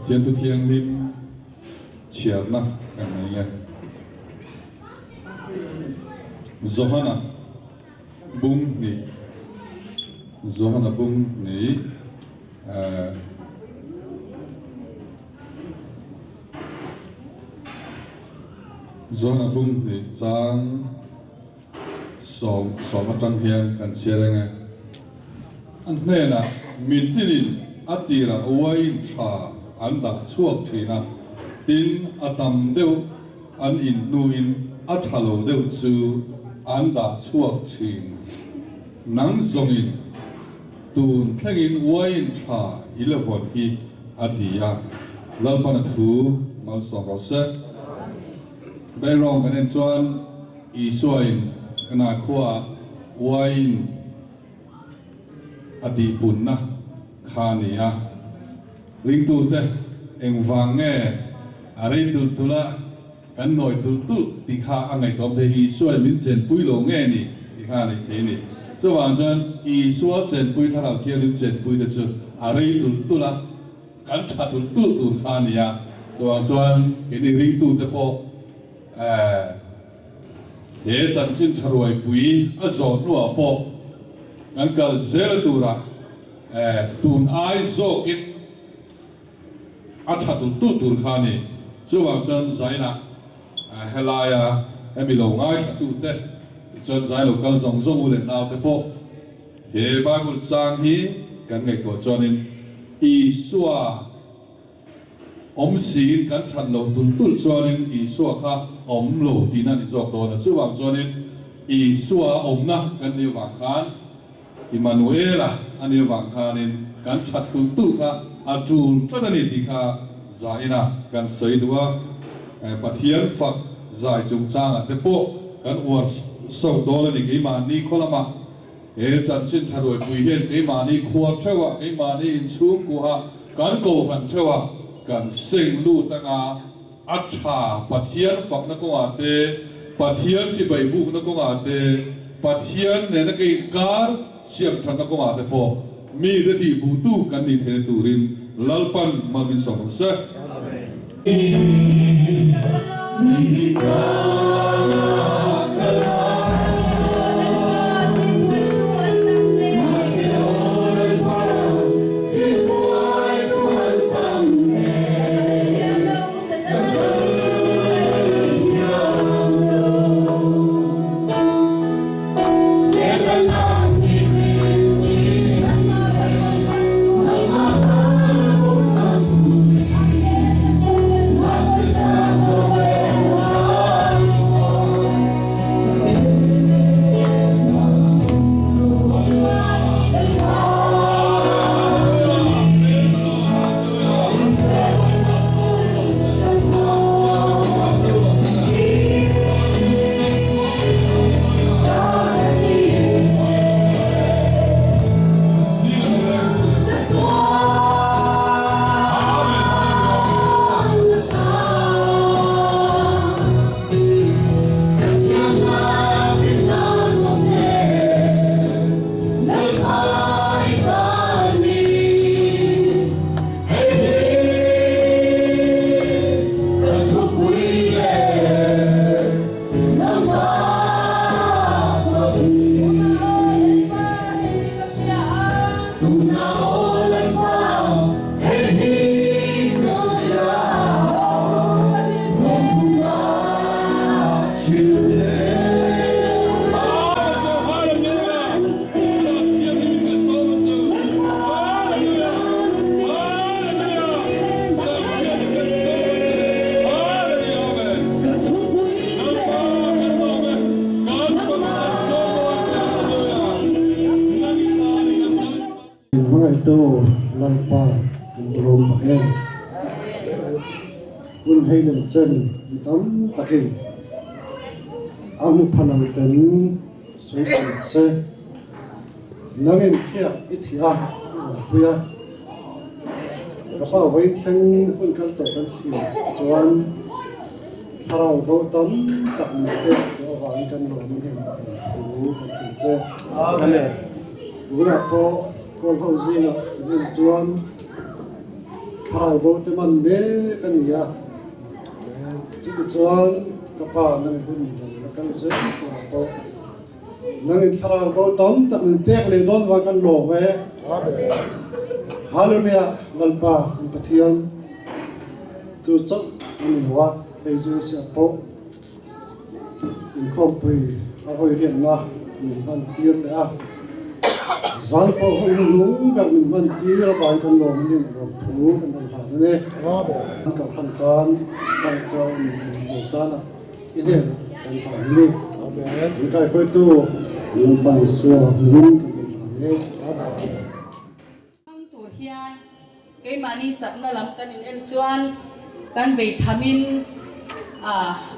Pathian Thu Thianghlim chhiarna kan nei nge. Johana bung hnih Johana bung hnih eh Johana bung hnih chang sawm sawm atang hian kan chhiar eng e. A hnenah mitinin a tirah uain tha an dah chhuak thin a, tin a tam deuh an in hnuin a tha lo deuh chu an dah chhuak thin. Nang zawngin tun thlengin uain tha i la vawn hi a ti a, Lalpana thu malsawm rawh se. Background kan en chuan Isuain Kana khuaah uaiin a tihpunna kha a ni a. Ringtute engvang nge a rei tulh tulh a, kan nawi tulh tulh tih kha a ngaihtuah thei. Isuain min chenpui lo nge ni tih kha a nih thei a ni. Chuvang chuan Isua chenpui Thlarau Thianghlim chenpui te chu a rei tulh tulh a, kan tha tulh tulh tur kha a ni a. Chuvang chuan keini ringtute pawh He chanchin tha ruaipui a zawh hnuah pawh kan kal zel turah tun ai zawkin a tha tulh tulh tur kha a ni. Chuvang chuan Zaina helaia hemi lo ngaithlatute tichuan zai lo kal zawng zawng u leh naute pawh he Bible chang hi kan ngaihtuah chuanin Isua Awm siin kan that lo tul tul chuanin Isua kha awm lo tihna a ni zawk dawn a. Chuvang chuanin Isua awmna kan nih avang khan, Immanuela a nih avang khanin kan that tul tul kha a tul tlat a ni tih kha zaina kan sawi duh a. Pathian fak zai chungchangah te pawh kan uar sauh dawn a ni. Keimahni khaw lamah He chanchin tha ruaipui hian keimahni khua theuhah, keimahni inchhungkuaha kan kohhran theuhah kan seng lut anga a tha Pathian fakna kawngah te, Pathian chibai bukna kawngah te, Pathian nena ke inkar siam thatna kawngah te pawh mite tihhmuhtu kan nih theihna turin Lalpan mal min sawm rawh se. Min hmangaihtu Lalpa kan duhawm tak em? Hun hei leh chen mi tam takin a hmu pha lo ten sawi pha lo se. Nangin khiah i thih a, i awmpui a. Ka pa vawiin thleng hun kal tawh kan thlir chuan thlarau bo tam tak min pek tawh avangin kan lawmin heng thu kan hrilh che. Amen. Tunah pawh kawl ho zingah kan en chuan Thlarau bo te man mek a ni a, chutichuan ka pa nang hun lo la kal zel turah pawh nangin thlarau bo tam tak min pek leh dawn vang kan lawm e. Hallelujah Lalpa kan Pathian chu chauh a ni lo a, hei chu siah pawh Inkhawmpui a hawi riatna min hman tir leh a, zan pawh hun lung ber min hman tir avangin kan lawm a ni, lawm thu kan rawn hlan a ni. Kan kohhran tan tangka min tlin tur tana i hnenah kan hlan a ni. Min kaihruaitu Lalpa Isua hmingin kan rawn hlan e. Hmang tur hian keimahni chakna lam kan in en chuan kan bei thamin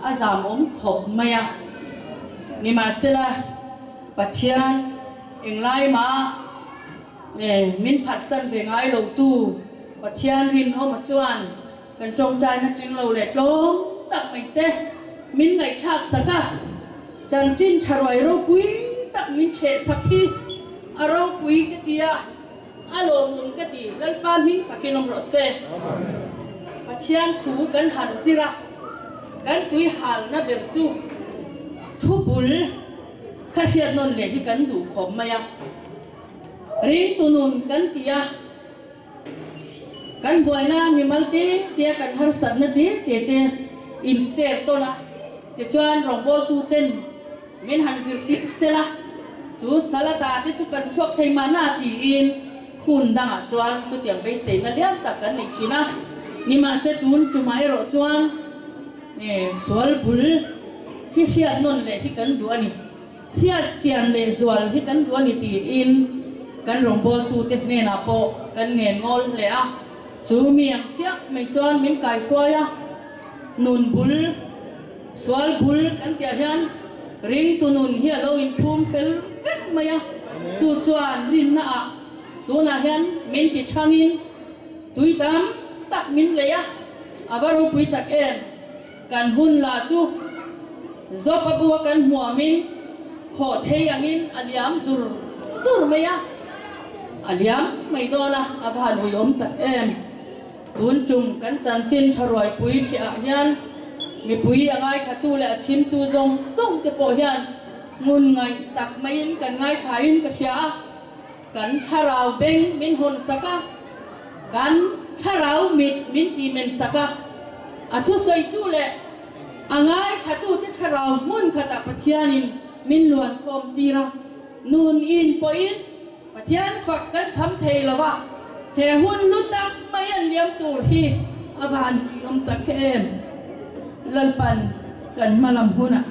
a zam awm khawp mai a. Nimahsela, Pathian englai mah min phatsan ve ngai lo tu Pathian rinawma chuan kan tawngtaina tling lo leh tlawm tak mai te min ngaihthlak sak a, chanchin tha ruai ropui tak min chheh sak hi a ropui ka ti a, a lawmawm ka ti. Lalpa hming fakin awm rawh se. Pathian thu kan han zir a, kan tui halna ber chu thu bul kha hriat nawn leh hi kan duh khawp mai a, ringtu nun kan ti a. Kan buaina mimal te te a kan harsatna te te te in share tawn a, tichuan rawngbawltu ten min han zirtir sel a, chu salata te chu kan chhuak thei mahna tiin hun dangah chuan chutiang beiseina lian tak kan nei thin a, nimahse tun tumah erawh chuan sual bul hi hriat nawn leh hi kan duh a ni. Hriat chian leh zual hi kan duh a ni tiin kan rawngbawltute hnenah pawh kan ngen ngawl hle a. Chu mi ang chiah mai chuan min kaihruai a, nun bul, sual bul kan tihah hian ringtu nun hi a lo inphum fel vek mai a. Chu chuan rinnaah tunah hian min ti thangin tui tam tak min lei a, a va ropui tak em! Kan hun lah chu Zawpa bua kan hmuamin khawh thei angin a liam zur zur mai a, a liam mai dawn a, a va han uiawm tak em. Tun tum kan chanchin tha ruaipui thiah hian mipui a ngaithlatu leh a chhimtu zawng zawng te pawh hian ngun ngaih tak maiin kan ngaithlain ka hria a, kan thlarau beng min hawn sak a, kan thlarau mit min timen sak a, a thusawitu leh A ngaithlatute thlarau hmun khatah Pathianin min luan khawm tir a, nun in pawhin Pathian fak kan tham thei lo a, he hun hlu tak mai an liam tur hi a van puiawm tak em. Lalpan kan hma lam hunah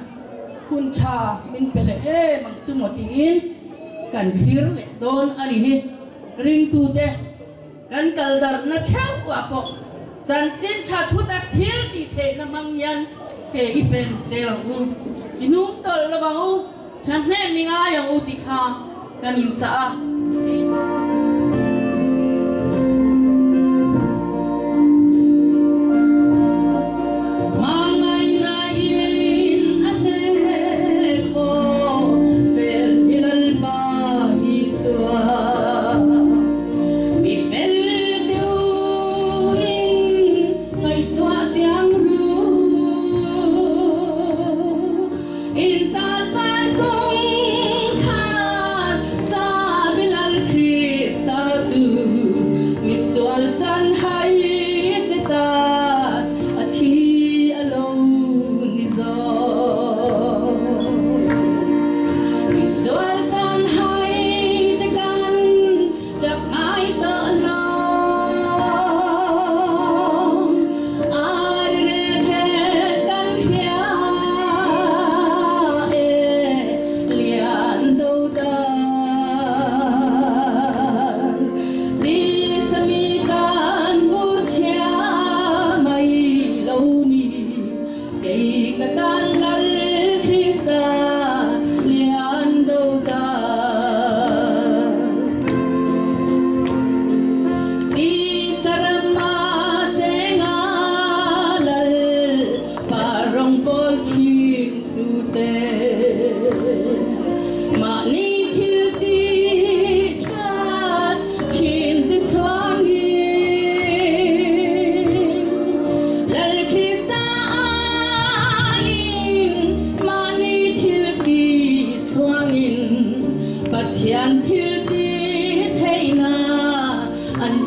hun tha min pe leh em ang chu maw tiin kan thlir leh dawn a ni hi. Ringtute. Kan kal darhna theuhah pawh chanchin tha thutak thil tih theihna hmang hian ke i pen zel ang u, i hnung tawlh lo ang u, thahnem i ngai ang u tih kha kan inchah a. Hmangaihnain a hneh khawh fel hi Lalpa Isua. Mi fel deuhin ngaihtuah chiang ru. In tan van kawng khan chabi Lal Krista chu mi sual chan hai te tan a thi a lo ni zawk. Mi sual chan hai te kan Chak ngai tawh lo ar re the kan hria e lian do dan ti sami kan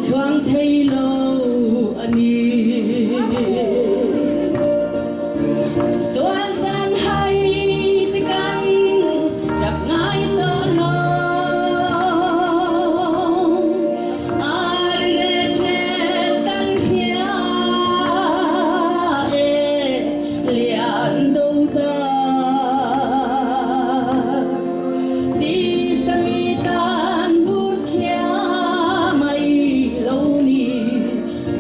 Chhuang thei lo a ni. Sual caan hai ti kan ṭap ngai tawh lo. Ar le ṭet kan hria e lian do ta. Tisami tan bur chhia mai lo ni,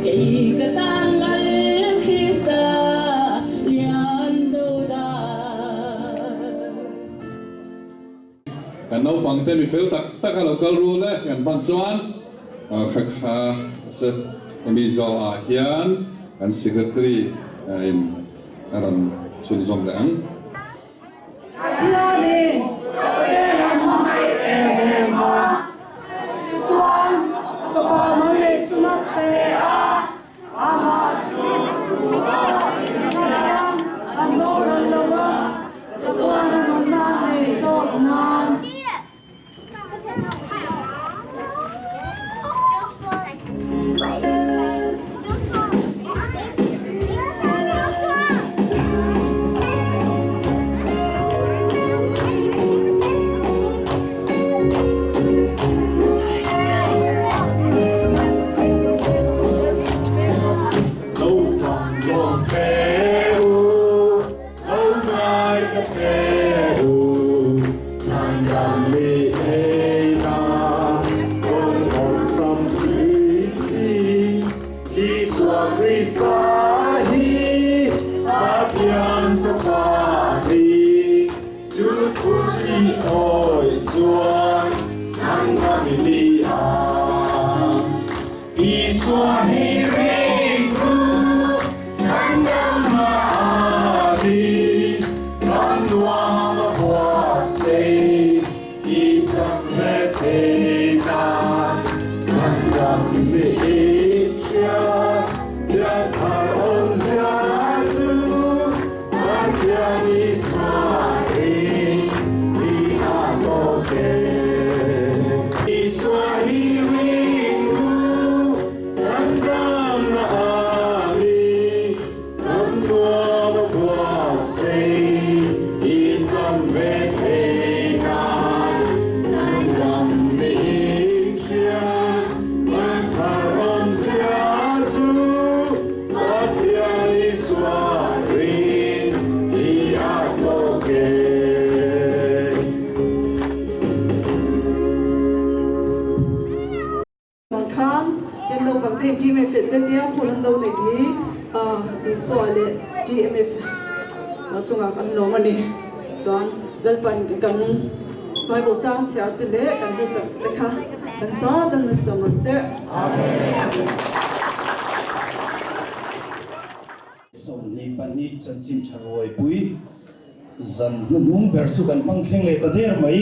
kei ka tan Lal Krista lian do dan. Kan naupang te mi fel tak tak a lo kal rual e kan hman chuan kha kha se hemi zawh ah hian kan secretary in a rawn chhunzawm leh ang. Pathianin khawvel a hmangaih em em a, tichuan Fapa mal leh sum a pe a, amah chu tunah hriathiam an boral lo a, chatuan a nunna a nei zawk nan. Naupang zawng te u, Lo ngai ka pe u, chhandam mi ei na, kawng awlsam thin hi, Isua Krista hi, Pathian Fapa a ni, chu thu chi awi chuan chhandam i ni ang. Isua hi ringtu chhandamna a ni, ram nuam a buatsaih i chak ve thei nan. Chhandam ni i hria, pianthar awmzia chu Pathian Isua ring ni a tawk e. Isua hi ring ru, chhandamna a ni, ram nuam a buatsaih i cham ve thei nan. Chhandam ni in hria, pianthar awmzia chu Pathian Isua ring hi a tawk e. Mangkhang ten naupang te in TMF en te tia hun an lo neih hi Isua leh TMF chungah kan lawm a ni. Chuan Lalpan kan Bible chang chhiar te leh kan hlasak te kha kan zat an min sawm rawh se. 22 chanchin tha ruaipui zan hnuhnung ber chu kan hmang thleng leh ta der mai.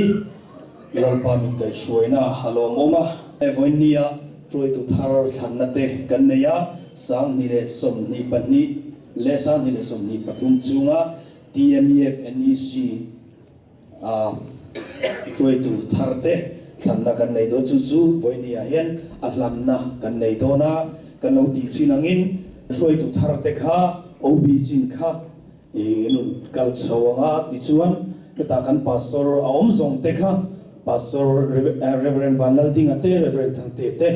Lalpa min kaihhruaina a lawmawm a. Vawinia hruaitu thar thlanna te kan nei a, 2022 leh 2023 chhunga TMEF NEC a hruaitu thar te thlanna kan nei dawn. Chu chu vawinia hian a hlanna kan nei dawn a, kan lo tih thin angin hruaitu thar te kha OB chin kha I nun kal chho ang a tichuan hetah kan Pastor a awm zawng te kha Pastor Rev. Vanlaldinga te, Rev. Thangte te,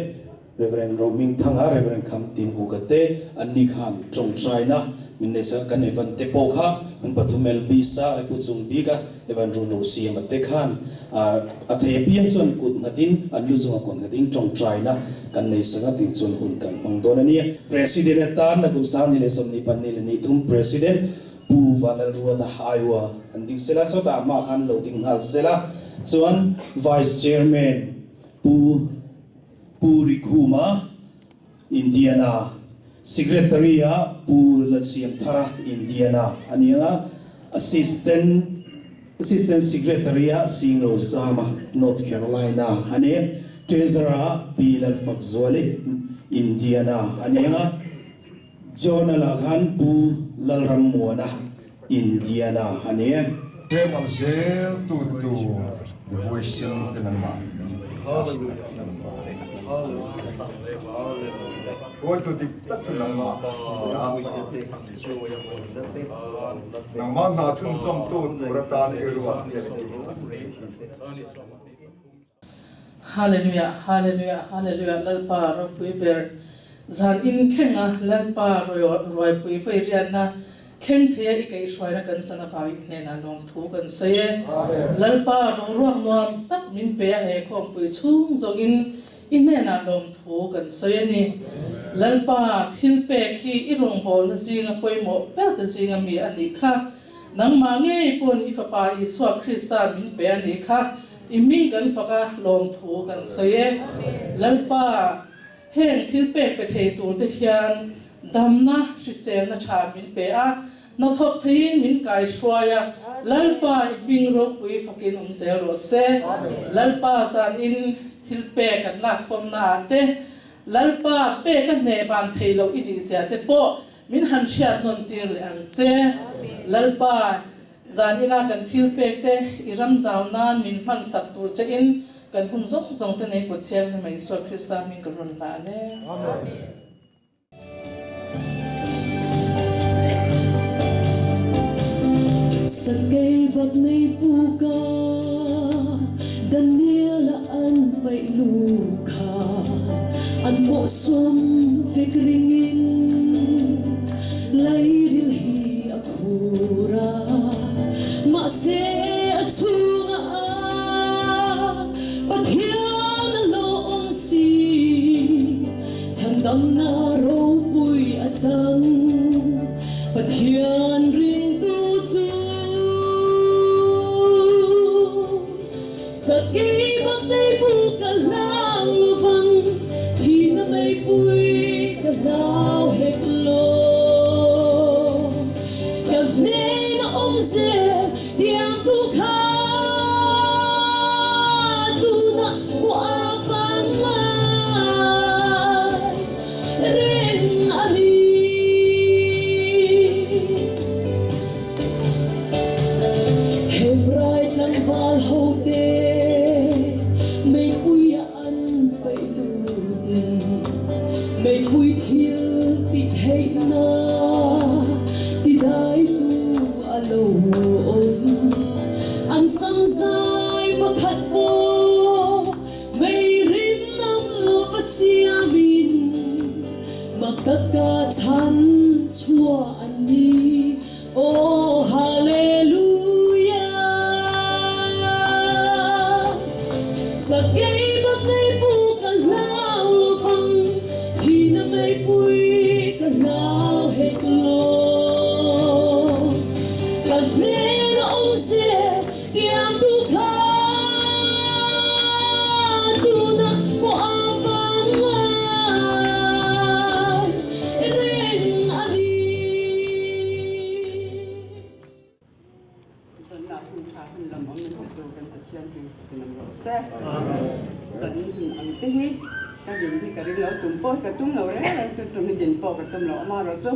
Rev. Rohmingthanga, Rev. Khamtinuka te an ni khan tawngtaina min nei sak a, kan Evan te pawh kha an pathum LB sa Pu Chung Bika, Evan Run Rosiama te khan a thei apiang chuan kut nghatin an lu chunga kut nghatin tawngtaina kan nei sak a tih chuan hun kan hmang dawn a ni. President atan Nakum 2023 President Pu Vanlalruata Iowa an ding sela sawtah hma khan lo ding nghal sela chuan Vice Chairman Pu Pu Rikhuma Indiana Secretary ah Pu Lalsiamthara Indiana a ni ang a, Assistant Assistant Secretary ah Singro Zama North Carolina a ni, Treasurer ah Pi Lalfakzuali Indiana a ni ang a, Journal ah khan Pu Lalrammuana Indiana a ni e. Tlem ang zel tu tur mi huaisen te nangmah. Hruaitu dik tak chu nangmah i ni a, nangmah hna chhunzawmtu tur atan i ruat te an ni. Hallelujah Hallelujah Hallelujah Lalpa ropui ber zan in thleng a Lalpa ruaipui vei riatna thleng thei a i kaihhruaina kan chan avang i hnenah lawmthu kan sawi e. Lalpa boruak nuam tak min pe a he khawmpui chhung zawngin i hnenah lawmthu kan sawi a ni. Lalpa thil pek hi i rawngbawlna zinga pawimawh ber te zinga mi a nih kha. Nangmah ngei pawn i fapa Isua Krista min pe a nih kha. I hming kan fak a, lawmthu kan sawi e. Lalpa, heng thil pek pe thei tur te hian damna, hriselna tha min pe a, hnathawk theiin min kaihruai a, Lalpa i hming ropui fakin awm zel rawh se. Lalpa zanin thil pek kan lakkhawmna ah te, Lalpa pek a hneh ban thei loh i nih zia te pawh min han hriat nawn tir leh ang che. Lalpa, Zan ina kan thil pek te i ram zau nan min hman sak tur che in kan hun zawng zawng te nei kut thianghlim a Isua Krista hming ka rawn hlan e. Amen. Sakei bak nei puka Daniela an paih lu kha an mawhsawm vek ringin lairil hi a Khur a, mahse a chhungah Pathian a lo awm si, chhandamna ropui a chang, Pathian ringtu chu. Sakei bak nei pu ka hlau lovang, thihna meipui ka hlau hek lo. Ka hnen a awm zel tiang tu kha tunah pawh a pangngai reng a ni. Hebrai tlangval hote meipui ah an paih lutin meipui thil ti theihna tidaitu a lo awm. An samzai pakhat pawh meirim nam lova siamin mak taka chhan chhuah an ni. Aw Hallelujah! Sakei bak meipui ka hlau lovang, thihna meipui ka hlau hek lo. Ka hnen a awm zel tiang tu kha tunah pawh a pangngai reng a ni. Zanah hun tha hun lam awm in pe tur kan Pathian hming fakin awm rawh se. Zan hun ang te hi ka din hi ka ring lo tum pawh hi ka tum lo reng reng tu tum hi din pawh ka tum lo amaherawh chu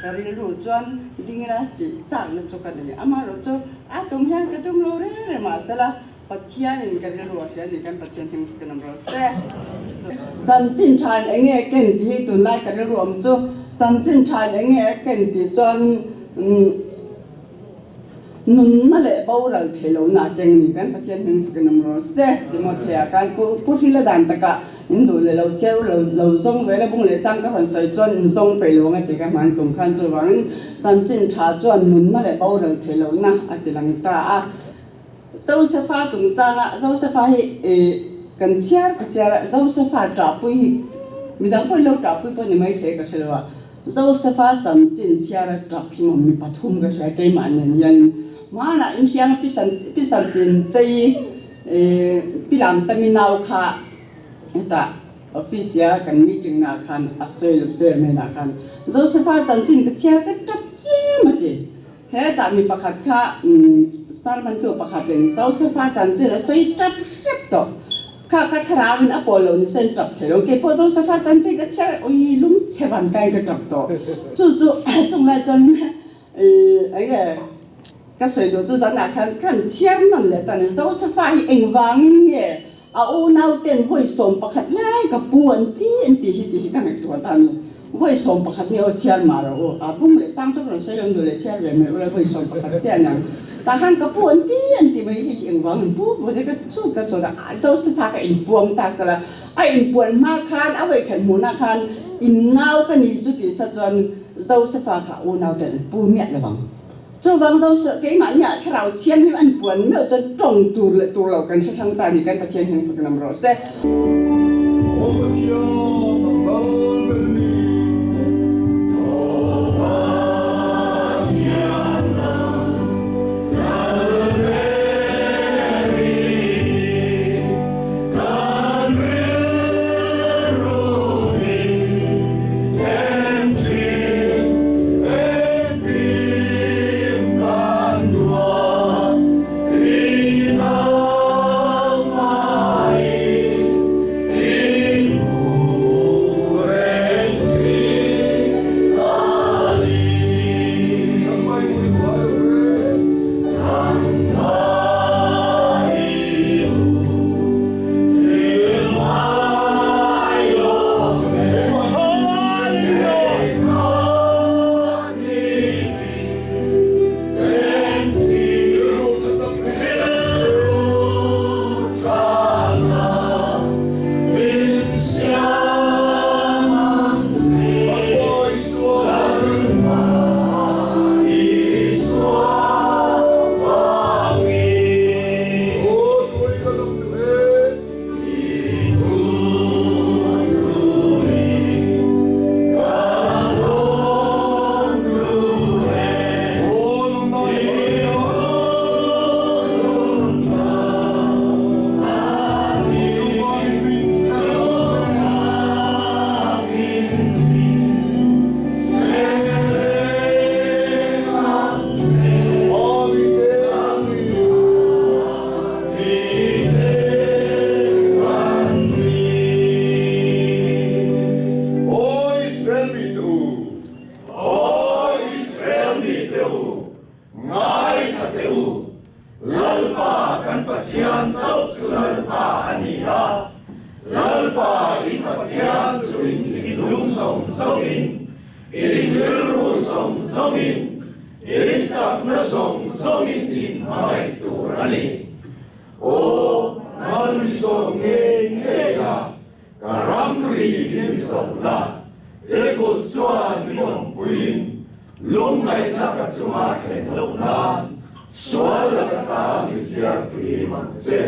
ka rilru chuan ding ila tih chakna chu ka nei amaherawh chu a tum hian ka tum lo reng reng mahsela Pathianin ka rilru a hria a ni kan Pathian hming fakin awm rawh se. Chanchin thain eng nge ken tih hi tunlai ka rilru awm chu chanchin thain eng nge ken tih chuan nunna leh boral thei lohna a keng a ni kan Pathian hming fakin awm rawh se. Timothea khan pu pu hrila dan takah in duh leh lo cheu lo lo zawng ve la bung leh chang ka rawn sawi chuan in zawng peih lo ang a ti ka hman tum khan chuvangin chanchin tha chuan nunna leh boral thei lohna a ti lang ta a. Josefa chungchanga Josefa hi kan chhiar ka chhiar a, Josefa ṭahpui hi midang pawhin lo ṭahpui pawh ni maithei ka hre lo a, Josefa chanchin chhiar a ṭap hi maw mi pathum ka hria keimah nen hianin hmanah inhriang pisan pisan tin chei pilam tami nau kha hetah office a kan meeting naah khan a sawi lo chairman ah khan Josefa chanchin ka chhiar ka ṭap chiam a ti. Hetah mi pakhat kha sermon-tu pakhatin Josefa chanchin a sawi tap hrep tawh. Kha kha thlarauin a pawl lo ni sen tap thei lo. Keipawh Josefa chanchin ka chhiar ui lungchhe van kain ka tap tawh. Chu chu chunglai chuan eng nge ka sawi duh chu zanah khan kan chhiar nawn leh ta ni. Josefa hi engvangin nge a unauten vawi 11 lai ka pu an ti an tih hi tih hi ka ngaihtuah ta a ni. Vawi 11 nge aw chhiar mah rawh u, a bung leh chang chu ka rawn sawi ang duh leh chhiar ve mai ula vawi 11 chiah niang. Tah khan ka pu an ti an ti mai hei engvang in pu pu te ka chut ka chut a, Josepha ka inpuang ta sela a inpuan hma khan a vawi khat hmuhna khan in nau ka ni chu tih sa chuan Josepha kha unau ten an pu miah lo ang. Chuvang Joseph keimahni ah thlarau thianghlim an puan meuh chuan tawng tur leh tur lo kan hre hrang ta ni kan Pathian hian fak lam rawh se. Aw Pathian, a lal ber ni. Aw Pathian, nang lal ber i ni. Kan rilru in entir engkim kan duat i nangmah in in hmu reng thin a ni. Kan ngai i hu thil ngai lo Aw Israel mite u! Aw Israel mite u, ngaithla teh u! Lalpa kan Pathian chauh chu Lalpa a ni a, Lalpa in Pathian chu in thinlung zawng zawngin, in rilru zawng zawngin, in chakna zawng zawngin in hmangaih tur a ni. Aw, malsawm ngei ngei la, ka ramri hi mi zo la, i kut chuan min awmpuiin lungngaihna ka chunga thlen loh nan sual laka ta mi thiarfim ang che.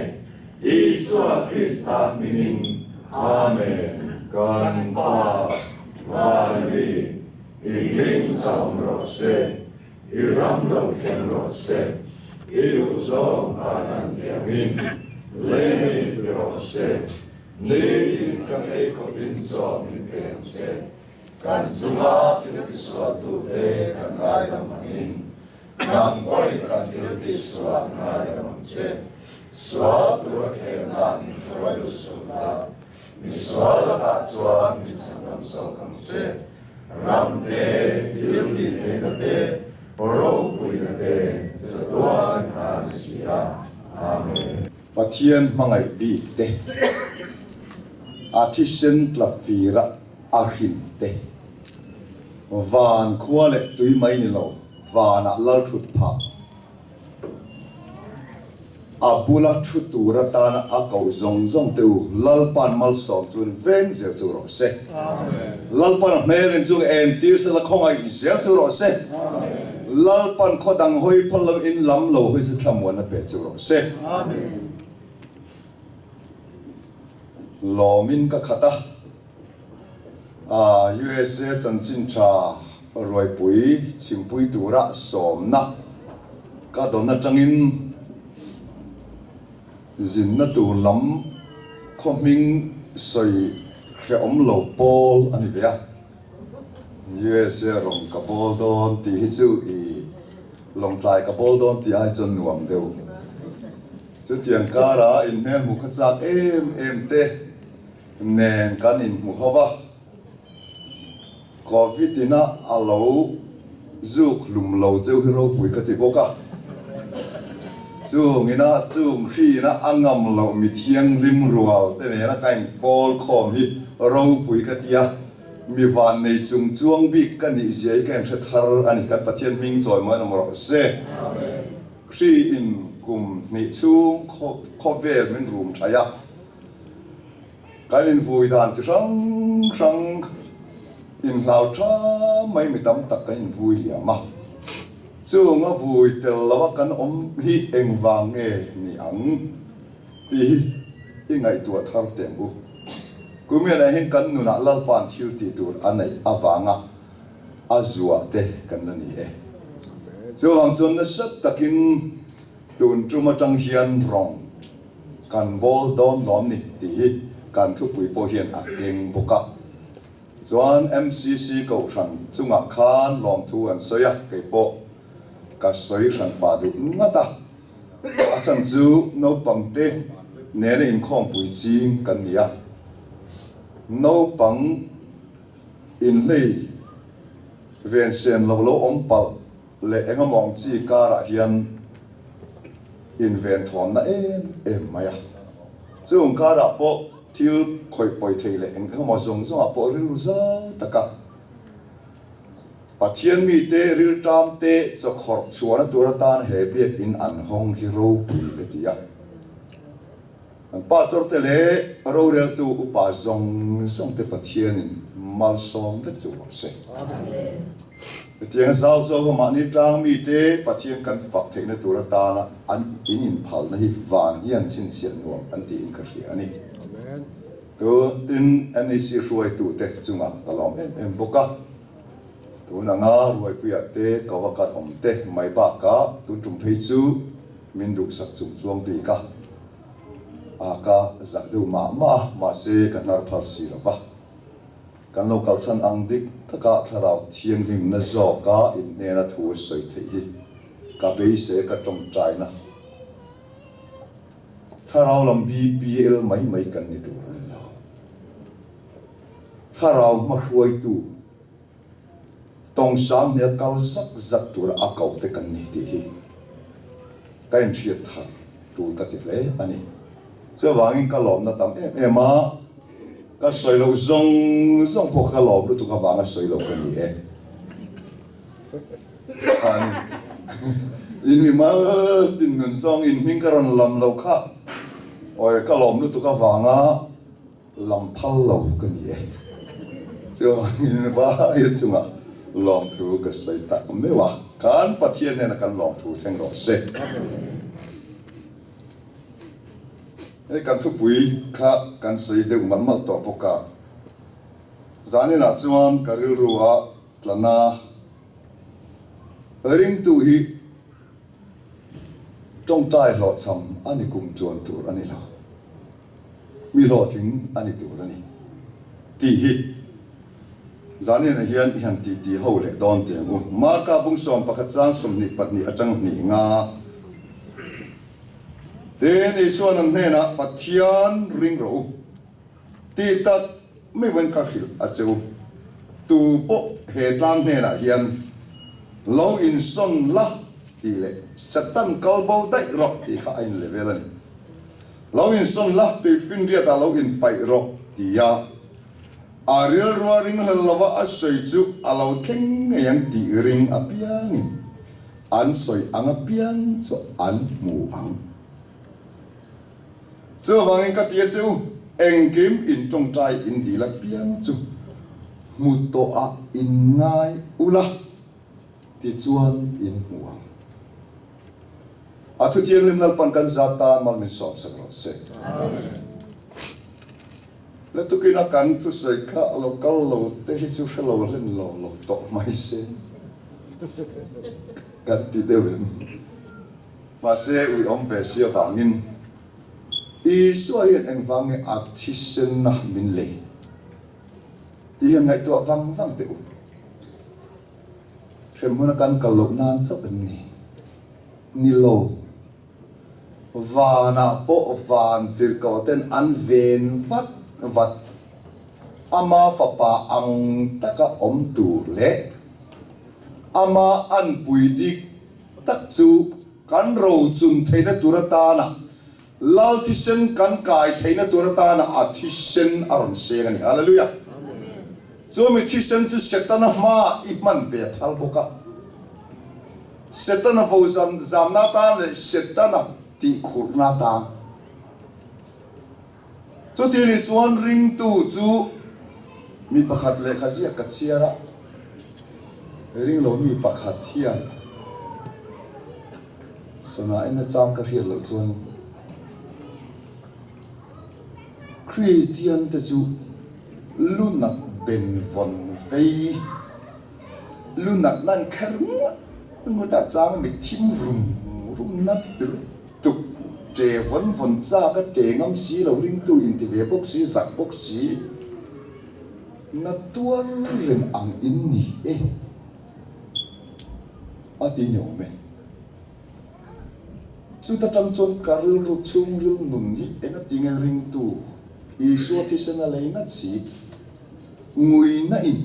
Isua Krista hmingin, Amen. Kan Pa, Vanmi, i hming chawm rawh se. I ram lo thleng rawh se, i duh zawng van an tiangin lei min pe rawh se, nitin kan ei khawpin chaw min pe ang che. Kan chunga thil tisualtute kan ngaidam angin, nang pawhin kan thil tihsual ngaidam ang che. Sual tura thlêmna min hruai lut suh la, misual lakah chuan min chhandam zawk ang che. Ram te, thil tih theihna te, ropuina te chatuan ta ni si a. Amen. Pathian hmangaih bik te, a thisen tla fira a hrin te, van khua leh tui mai ni lo, vanah lal thut phah. A bula thu tur atana a koh zawng zawng te u, Lalpa'n malsawm chuan veng zel chu rawh se. Lalpa'n a hmelin chung entir sela khawngaih zel chu rawh se. Lalpa'n khaw dang hawi phal lo in lam lo hawi se thlamuanna pe chu rawh se. Lawmin ka khat a, USA chanchin tha ruaipui chhimpui tura sawmna ka dawn atangin zinna tur lam khaw hming sawi hrehawm lo pawl a ni ve a. USA rawn ka bawl dawn tih hi chu i Lawngtlai ka bawl dawn tih ai chuan nuam deuh. Chutiang kara inhmel hmuh kha chak em em te nen kan inhmu ho va, Covid ina a lo zuk hlum lo cheu hi ropui ka ti bawk a, chung ina chung hri ina a ngam loh mi thianghlim rual te nena ka inpawl khawm hi ropui ka ti a. Mi vannei chung chuang bik ka nih zia hi ka inhre thar a ni. Kan Pathian hming chawi mawi awm rawh se. Hri in kum hnih chhung khawvel min rum thaih a, kan invui dan chi hrang hrang inhlau tha mai mi tam tak kan invui liam a. Chung a vui tel lo a kan awm hi engvang nge ni ang tih hi i ngaihtuah thar teh ang u. Kumianah hian kan nunah Lalpa'n thil tih tur a neih avanga a zuah te kan la ni e. Chuvang chuan nasa takin tun tum atang hian rawng kan bawl dawn lawm ni tih hi kan thupui pawh hian a keng bawk a. Chuan MCC kohhran chungah khan lawmthu an sawi a, kei pawh ka sawi hran pah duh ngat a. A chhan chu naupang te nena inkhawmpui ching kan ni a, naupang inhlei ven sen lo lo awm palh leh eng amawng chi karah hian inven thawnna em em mai a. Chung karah pawh thil khawih pawi thei leh eng emaw zawng zawngah pawh rilru zau taka Pathian mite rilṭam te chawkhawrh chhuahna tur atan he biakinn an hawng hi ropui ka ti a. Kan pastor te leh roreltu upa zawng zawng te Pathianin malsawm vek chu rawh se. Hetiang zau zawka mahni tlang mite Pathian kan fak theihna tur atana an in inphalna hi van hian chhinchhiah nuam an tiin ka hria a ni. Tin, NEC hruaitute chungah ka lawm em em bawk a. Tun anga Ruaipuia te, Kawakar awm te mai bakah tun tum phei chu min duhsak chung chuang bik a, a ka zak deuh mah mah a, mahse ka hnar phal si lo va. Kan lo kalchhan ang dik takah thlarau thianghlimna zawka inhnena thu sawi theih hi ka beisei ka tawngtaina thlarau lam BPL mai mai kan ni tur a ni lo. Thlarau hmahruaitu tawngsang hmel kal zak zak tura a koh te kan ni tih hi ka inhriat thar tur ka ti hle a ni. Chuvangin ka lawmna tam em em a, ka sawi loh zawng zawng pawh ka lawm lutuk avanga sawi loh ka ni e. Khani in mi mal tin nun zawng in hming ka rawn lam loh kha awi ka lawm lutuk avanga Lam phal lo ka ni e. Chuan vai chungah lawmthu ka sawi tak meuh a, kan Pathian hnena kan lawmthu thleng rawh se. Hei kan thupui kha kan sawi deuh malh malh tawh bawk a, zaninah chuan ka rilru a tlana ringtu hi tawngtai hlawhchham a ni kum tluan tur a ni lo. Mi hlawhtling a ni tur a ni tih hi Zaniana hian i han titi ho leh dawn teh ang u. Marka bung 11 chang 22 atang hnih nga te ni chuan an hnenah Pathian ring rawh u tih tak mai vawiin ka hrilh a che u. Tu pawh he tlang hnenah hian lo insawn la tih leh Satan kal bo daih rawh tih kha a inlevel a ni. Lo insawn la, tuifinriatah lo inpaih rawh, ti a. A rilrua ringhlel lova a sawi chu a lo thleng ngei ang tih ring apiangin an sawi ang apiang chu an hmu ang. Chuvangin ka ti a che u, engkim in tawngtai in dil apiang chu hmu tawhah in ngai ula, tichuan in hmu ang. A thuthianghlim Lalpan kan zat tan mal min sawm sak rawh se. Le tukin a kan thusawi kha a lo kal lo te hi chu hre lo hlen lo lo tawh mai se kan ti deuh em. Mahse ui awm ve si avangin Isua hian engvang nge a thisenna min lei tih hian ngaihtuah vang vang teh u. Hremhmun a kan kal loh nan chauh em ni? Ni lo. Vanah pawh van tirhkoh ten an ven vat vat. Ama fapa ang taka awm tur leh ama anpui dik tak chu kan rochun theihna tur atana Lal thisen kan kai theihna tur atana a thisen a rawn seng a ni. Hallelujah! Chu mi thisen chu Setana hmaah i hman ve phal bawk a. Setana vo zamna atan leh Setana tihkhurhna atan. Chuti ni chuan ringtu chu mi pakhat lehkha ziak ka chhiar a, ring lo mi pakhat hian sana en achang ka hriat loh chuan Kristian te chu lunak ben vawn vei, lunak nan kher ngawt ngawt a chang mi thim rum rum nat lutuk. Ṭe vawn vawn chak a ṭe ngam si lo ringtu inti ve bawk si, zak bawk si, na tuar reng ang in ni e a ti ni awm e. Chuta tang chuan ka rilru chhungril nun hi engatinge ringtu Isua thisen a lei ngat si, nguina in,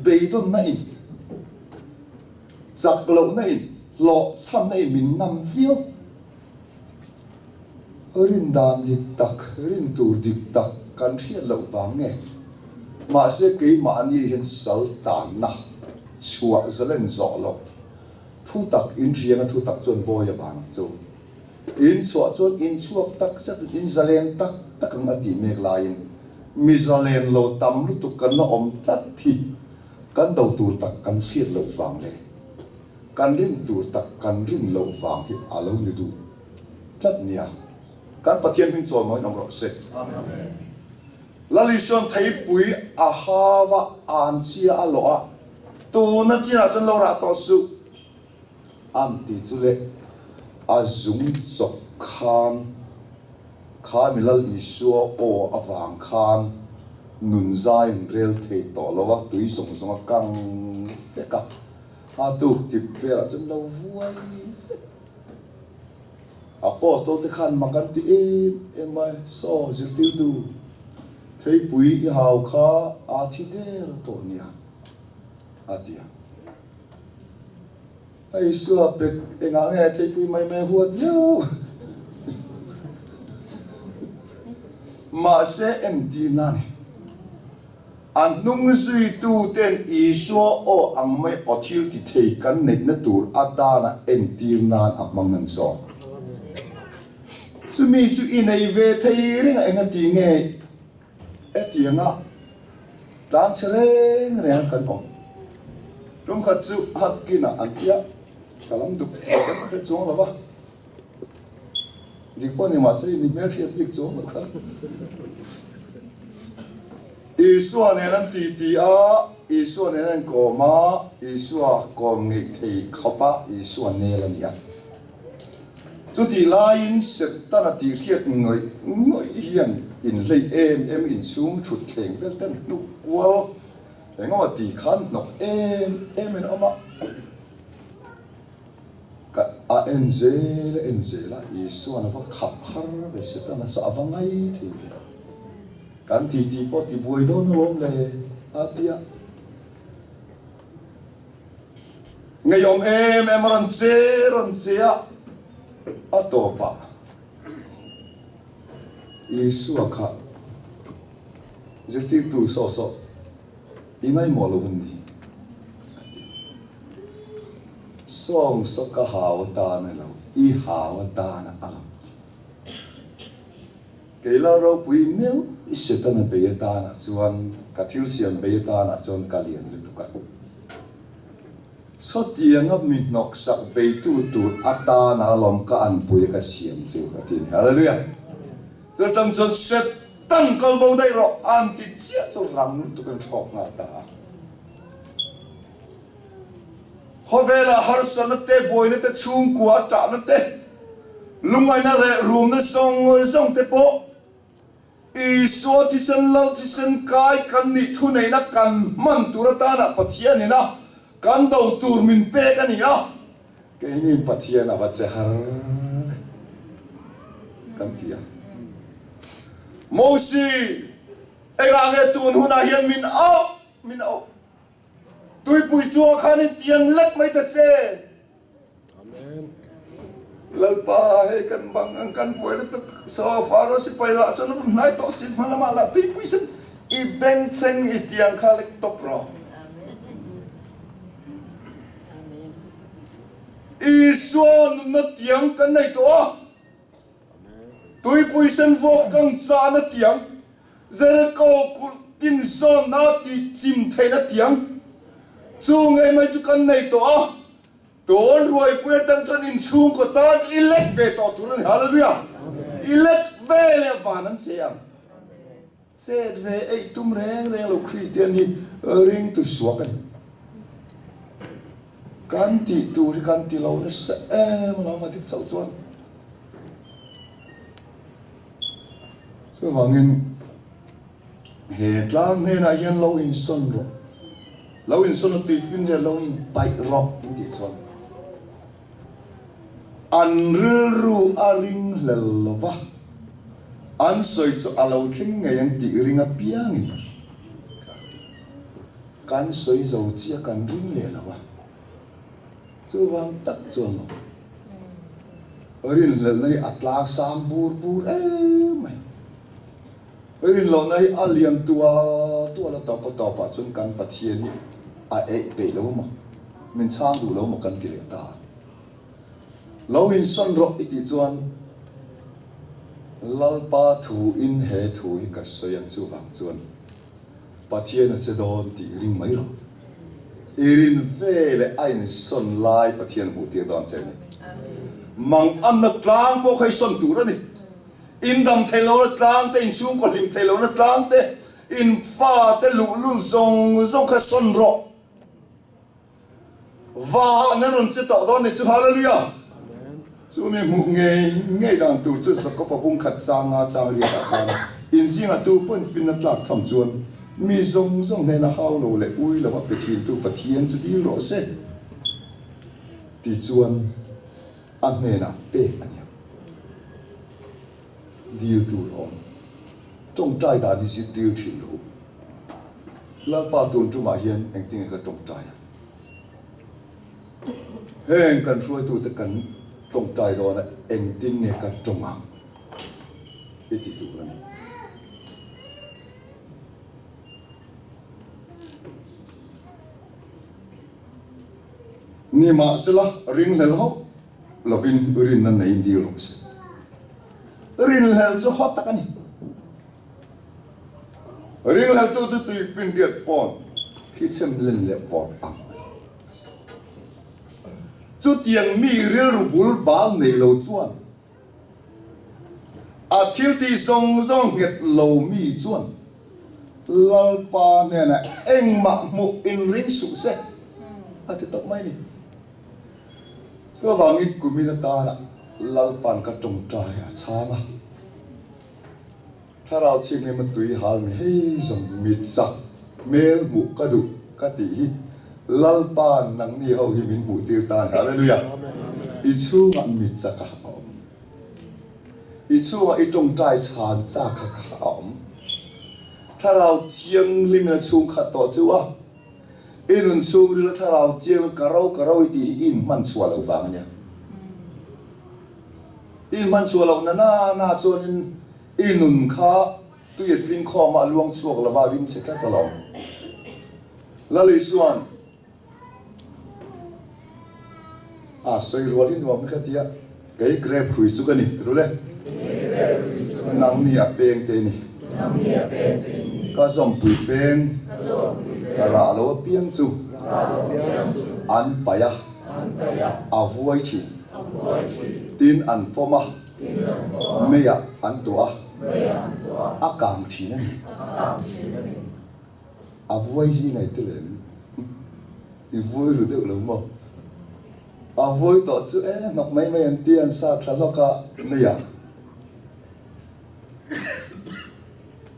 beidawnna in, Chak lohna in hlawhchhamna in min ngam viau. Rin dan dik tak, rin tur dik tak kan hriat loh vang nge? Mahse keimahni hian sal tanna chhuah zalen zawh loh thu tak in hriang a thu tak chuan bawi a vang chu. In chhuah chuan in chhuak tak zet in zalen tak tak ang a tih mek laiin mi zalen lo tam lutuk kan la awm tlat hi. Kan do tur tak kan hriat loh vang leh kan rin tur tak kan rin loh vang hi a lo ni duh tlat nia. Kan Pathian hming chawl mawiin awm rawh se. Lal Isuan theipui a hau a, an chia a lawh a, tuna chinah chuan lo rah tawh suh an ti chu le a zung chawp khan Kha mi Lal Isua aw avang khan nun zai in rel thei tawh lo a, tui zawng zawng a kang vek a, a tuk tip velah chuan lo vuai vek. Apostol te khan mak an ti em em a, Saw zirtirtu, theipui i hau kha aa thi der tawh nia, a ti a. A Isua pek engah nge theipui mai mai huat viau? Mahse entirna a ni. A hnung zuituten Isua aw ang mai aw thil ti thei kan neihna tur atana entir nan a hmang an zawk. Chumi chu i nei ve thei reng a engati nge Hetianga tlang chhe reng reng kan awm. Tum khat chu Hapkin-ah an tia, ka lam duk kan hre chuang lo va. Dik pawh ni mahse mi hmelhriat bik chuang lo kha. Isua nen an titi a, Isua nen an inkawm a, Isua kawm ngeih thei khawp a, Isua nel a ni a. Chutih laiin Setana tih hriat ngawih ngawih hian inhlei em em inchhung thut thleng vel ten hnuk kual engemaw ti khan hnawk em em in awm a. Ka a en zel a en zel a, Isuan a va khap har ve Setana chu a va ngai thei ve. Kan titi pawh ti buai dawn alawm le a ti a. Ngeiawm em em a rawn che rawn che a, a tawpah Isua kha zirtirtu sawh sawh i ngaihmawh lo an ni a ti. Sawng saw ka hau atan a lo, i hau atan a lo. Kei lal ropui meuh i Setana bei atanah chuan ka thil siam bei atanah chuan ka lian lutuk a. Sawtianga mi hnawksak beitu tur atana lawm ka anpui a ka siam chu a ti a ni. Hallelujah! Chu atang chuan Setan kal bo daih rawh an ti chiah chu rang lutuk an thlawk nghal ta a. Khawvela harsatna te, buaina te, chhungkua tahna te, lungngaihna leh rumna zawng zawng te pawh Isua thisen Lal thisen kai kan nih thuneihna kan hman tur atana Pathianin a kan do tur min pek a ni a, keinin Pathian a va che har ve kan ti a. Mosi, engah nge tun hunah hian min auh min auh? Tuipui chungah khan in tiang lek mai ta che. Lalpa, hei kan bang ang kan buai lutuk. So Faro sipai lah chuan a rawn hnai tawh si, hma lamah lah tuipui sen. I bengchheng i tiang kha lek tawp rawh. Isua nunna tiang kan nei tawh a, tuipui sen vuak kang chahna tiang, Jeriko kulh tin zawnna ti chim theihna tiang chu ngei mai chu kan nei tawh a, tawn ruaipui atang chuan inchhungkaw tan i lek ve tawh tur a ni. Hallelujah! I lek ve leh van an che ang. Chet ve eih tum reng reng lo Kristian hi ringtu suak a ni. Kan tih tur hi kan ti lo nasa em alawm a dik chauh chuan. Chuvangin he tlang hnenah hian lo insawn rawh, lo insawn a tui fin vel lo inpaih rawh in tih chuan an rilru a ringhlel lo va, an sawi chu a lo thleng ngei ang tih ring apiangin kan sawi zo chiah kan ring leh lo a, chuvang tak chuan lo. Rinhlelhna hi a tlang sang bur bur em mai. Rinlohna hi a lian tual tual a tawp a tawpah chuan kan Pathian hi a eih peih lo maw, min chhang duh lo maw kan ti leh ta a ni. Lo insawn rawh i tih chuan Lalpa thu in he thu hi ka sawi ang chuvang chuan Pathian a che dawn tih i ring mai lo. I rin ve leh a insawn lai Pathian hmuh tir dawn che a ni. Manganna tlang pawh kha i sawn tur a ni. In dam thei lohna tlang te, in chhungkaw hlim thei lohna tlang te, in fate luhlul zawng zawng kha sawn rawh. Va an rawn che tawh dawn ni chu Hallelujah! Chu mi hmuh ngei ngei dan tur chu Jakob-a bung khat changa chang riatah khan inzingah tu pawn finna tlak cham chuan mi zawng zawng hnena hau lo leh ui lova pe thintu Pathian chu dil rawh se ti chuan a hnenah pek a niang. Dil tur a awm. Tawngtai dan hi zir dil thin lo. Lalpa tun tumah hian engtinge ka tawngtai ang? Heng kan hruaitute kan tawngtai dawn a, engtin nge ka tawng ang? I ti tur a ni. Nimahsela ringhlel hauh lovin rinna neiin dil rawh se. Rinhlel chu hawt tak a ni. Ringhleltu chu tuipin riat pawn khi chhem len leh vawt ang a ni. Chutiang mi rilru bul bal nei lo chuan a thil tih zawng zawng nghet lo mi chuan Lalpa hnenah engmah hmuh inring suh se a ti tawp mai a ni. Chuvangin kumin atana Lalpa'n ka tawngtai a chhang a, Thlarau Thianghlim a tui hal mi hei zawng mi chak hmel hmuh ka duh ka tih hi Lalpa'n nangni ho hi min hmuh tir ta a ni. Hallelujah! I chhungah mi chak a awm. I chhungah i tawngtai chhan chak kha kha a awm. Thlarau Thianghlim in a chhung khat tawh chu a. I nun chhungril a thlarau chiang ka ro ka ro i tih hi i inhman chhuah loh vang a nia. I inhman chhuah loh na na na chuanin i nun kha tui a tling khawm a, a luang chhuak lova a rim chhe tlat alawm. Lal Isua'n a sawi rual hi nuam hi ka ti a, kei grape hrui chu ka ni, ru le. Nangni a peng te ni. Ka zawmpui peng rah lo apiang chu an paih a, a vuai thin. Tin an fawm a, meiah an tuah a, a kang thin a ni. A vuai zing ai te lem i vuai ru deuh lo maw? A vuai tawh chu e hnawk mai mai an ti an sa thla hlawk a meiah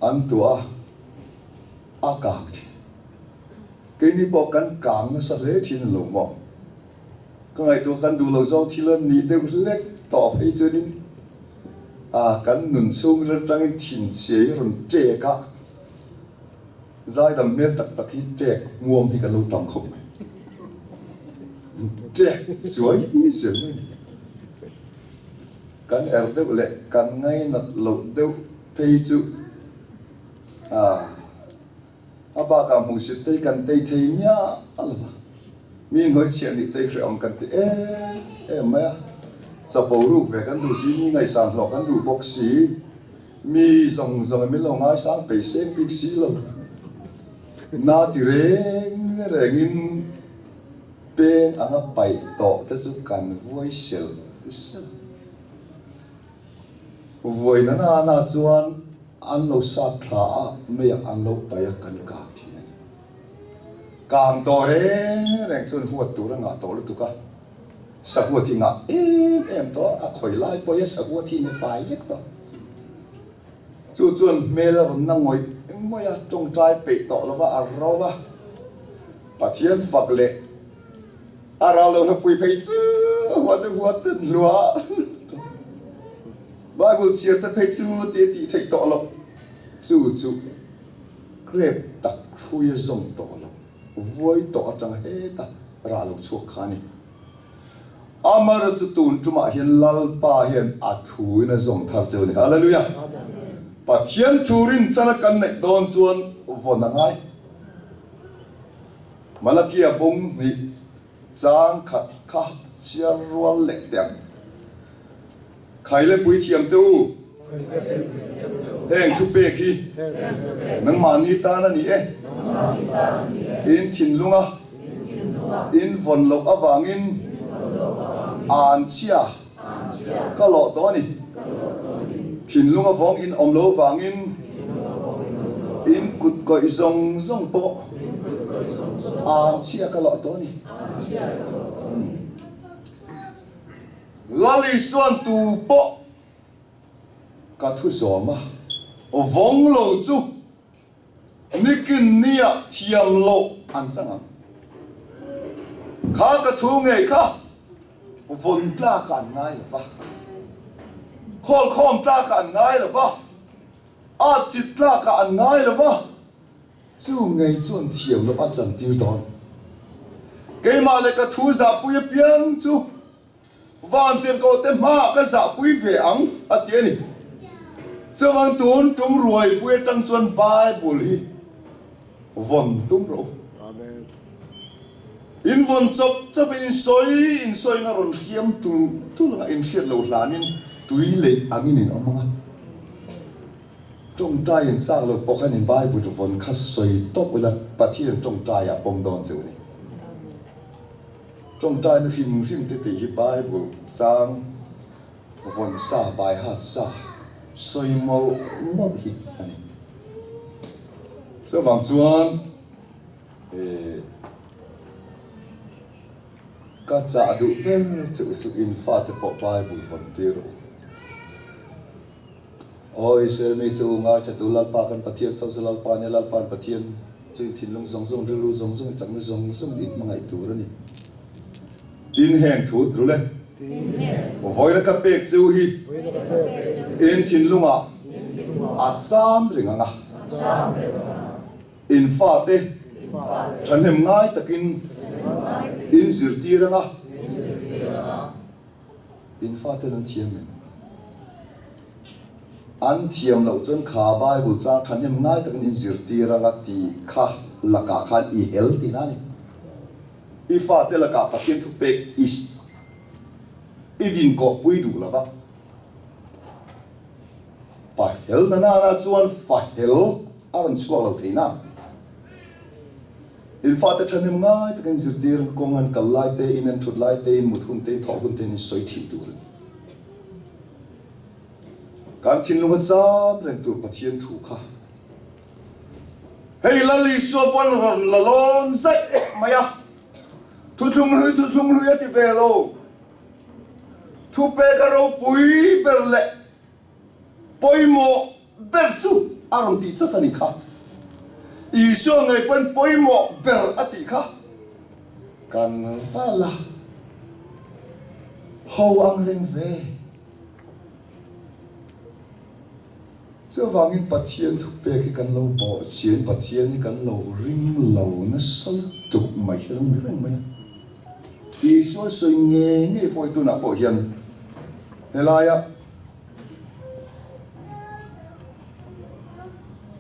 an tuah a, a kang thin. Keini pawh kan kang nasa hle thin lo maw? Ka ngaihtuah kan duh lo zawng thil a nih deuh hlek tawh phei chuanin a kan nun chhungril atangin thinchhia hi a rawn ṭek a. Zaidam hmel tak tak hi ṭek hmuam hi kan lo tam khawp mai. Ṭek chuai zel mai ni. Kan er deuh leh kan ngainat loh deuh phei chu a. A bakah hmuhsit te hi kan tei thei miah lo va, mi hnuai chhiah nih te hi hrehawm kan ti em em mai a. Chapo ruk ve kan duh si, mi ngaihsan hlawh kan duh bawk si, mi zawng zawng in min lo ngaisang peih seng bik si lo. Na ti reng rengin peng anga paih tawh te chu kan vuai sel sel. Vuai na na na chuan an lo sat thla a, meiah an lo paih a kan kang thin a ni. Kang tawh reng reng chuan huat tur a ngah tawh lutuk a, sahuat hi ngah em em tawh a, a khawi lai pawh hi sahuat hi ni fai vek tawh. Chu chuan hmel a rawn na ngawih ngawih a, tawngtai peih tawh lova a ro a, Pathian fak leh a ral lo hlapui phei chu huat te huat ten hlua Bible chhiar te phei chu ti a tih theih tawh loh. Chu chu grep tak hrui a zawm tawh lo, vuai tawh atang heta rah lo chhuak kha a ni. Amaherawhchu chu tun tumah hian Lalpa hian a thuin a zawm thar cheu a ni. Hallelujah! Pathian thu rinchana kan neih dawn chuan vawn a ngai. Malakia bung hnih chang khat kha chhiar rual leh teh ang. Khaile puithiam te u, heng thupek hi nangmahni tan a ni e. In thinlunga in vawn loh avangin an chhia ka lawh tawh a ni. Thinlunga vawng in awm lo vangin in kut kawih zawng zawng pawh an chhia ka lawh tawh a ni. Lal Isuan tu pawh ka thu zawm a, vawng lo chu nikin nia thiam loh an chang ang. Kha ka thu ngei kha vawn tlak ah an ngai lo va, khawlkhawm tlak ah an ngai lo va, at chit tlak ah an ngai lo va, Chu ngei chuan thiam loh a chantir dawn. Keimah leh ka thu zahpui apiang chu Vantirhkohte hmaah ka zahpui ve ang, a ti a ni. Chuvang tun tum ruaipui atang chuan Bible hi vawn tum rawh u. In vawn chawp chawpin in sawi in sawi anga rawn hriam tul tul anga in hriat loh hlanin tui leih angin in awm ang a. Tawngtai in chak lo pawh khan in Bible vawn kha sawi tawp ula Pathian tawngtai ah pawm dawn che u ni. Tawngtai na hrim hrim te tih hi Bible chang vawn sa bai hat sa sawi mawlh mawlh hi a ni. Chuvang chuan eh ka chah duh ber che u chu in fate pawh Bible vawn tir u. Aw Israel mite u, ngaithla tu Lalpa kan Pathian chauh chu Lalpa nia, Lalpa'n Pathian chu in thinlung zawng zawng, rilru zawng zawng, chakna zawng zawng in hmangaih tur a ni. Tin heng thu tlul e, vawiin a ka pek che u hi in thinlungah a cham reng ang a, in fate thahnem ngai takin in zirtir ang a, In faten an thiam em? An thiam loh chuan kha Bible chang thahnem ngai takin in zirtir anga tih kha lakah khan i hel tihna a ni. I fate lakah Pathian thupek i i dinkawhpui duh lo va. Pa hel na nana chuan fa hel a rawn chhuak lo thei na. In fate thahnem ngai takin zirtir kawng an kal lai te, in an thut lai te, in mut hun te, in thawh hun te in sawi thin tur a ni. Kan thinlung a cham reng tur Pathian thu kha hei Lal Isua pawn rawn la lawn zaih mai a, thuthlung hlui thuthlung hlui a ti ve lo, thupek a ropui ber leh Pawimawh ber chu a rawn tih chat a ni kha. Isua ngei pawn pawimawh ber a tih kha kan va la ho ang reng ve. Chuvangin Pathian thupek hi kan lo bawhchian, Pathian hi kan lo ring lo nasa lutuk mai hi a lo ni reng mai a. Isua sawi ngei ngei pawh hi tunah pawh hian helaia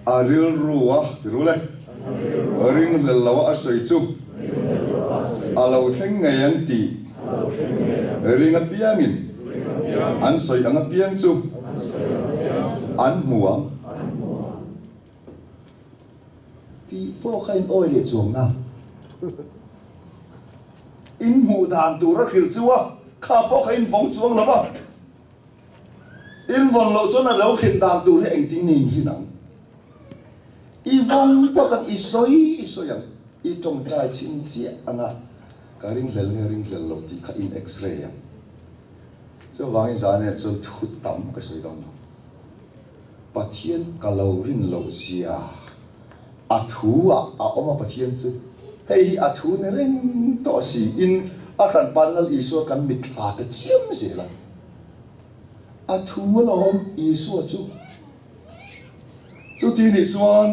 A rilru a ti rul e. Ringhlel loa a sawi chu a lo thleng ngei ang tih ring apiangin an sawi ang apiang chu an hmu ang tih pawh kha in awi leh chuang na. In hmuh dan tur a hrilh chu a, kha pawh kha in vawng chuang lo va. In vawn loh chuan a lo thlen dan tur hi engtin nge in rin ang? I vawng phawt ang, i sawi i sawi ang, i tawngtai chhin chiah ang a, ka ringhlel nge ringhlel lo tih kha in x-ray ang. Chuvangin zanah chuan thu tam ka sawi dawn lo. Pathian ka lo rin loh zia a thu ah a awm a Pathian chu hei hi a thu ni reng tawh si in a hran pan Lal Isua kan mitthla ta chiam zel a. A thu alawm Isua chu. Chuti nih chuan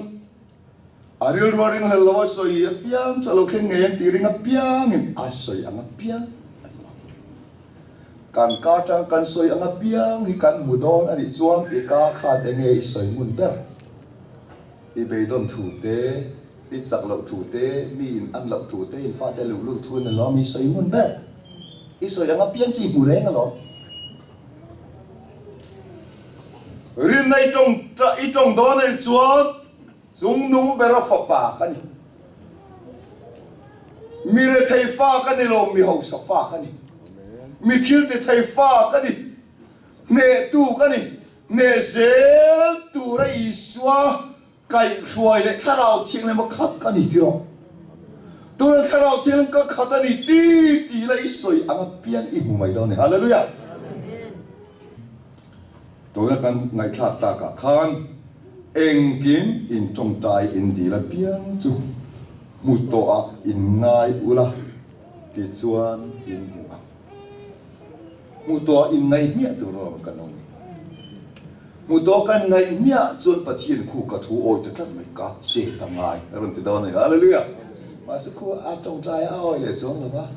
a rilru a ringhlel lo a sawi apiang chu a lo thleng ngei ang tih ring apiangin a sawi ang apiang a ni lo. Kan ka tang kan sawi ang apiang hi kan hmu dawn a nih chuan i ka khan enge i sawi ngun ber? I beidawn thu te, i chak loh thu te, mi in an loh thu te, in fate luhlul thu an alawm i sawi ngun ber. I sawi ang apiang chu i hmu reng alawm. Rinna i tawng i tawng dawn anih chuan chungnung bera fapa ka ni. Mi rethei fa ka ni lo, mi hausa fa ka ni. Mi thil ti thei fa ka ni. Hnehtu ka ni. Hneh zel tura Isua kaihhruai leh Thlarau Thianghlim a khat ka ni tih rawh. Tuna Thlarau Thianghlim ka khat a ni ti tih la i sawi ang apiang i hmu mai dawn a ni. Hallelujah! Tuna kan ngaihthlak takah khan engkim in tawngtai in dil apiang chu hmu tawhah in ngai ula tichuan in hmu ang. Hmu tawh in ngaih hmiah tur rawng kan lo ni. Hmu tawh kan ngaih hmiah chuan Pathian khu ka thu awi ta tlat mai, ka che ta ngai a rawn ti dawn a ni. Hallelujah! Mahse khu a tawngtai a awi leh chuang lo va,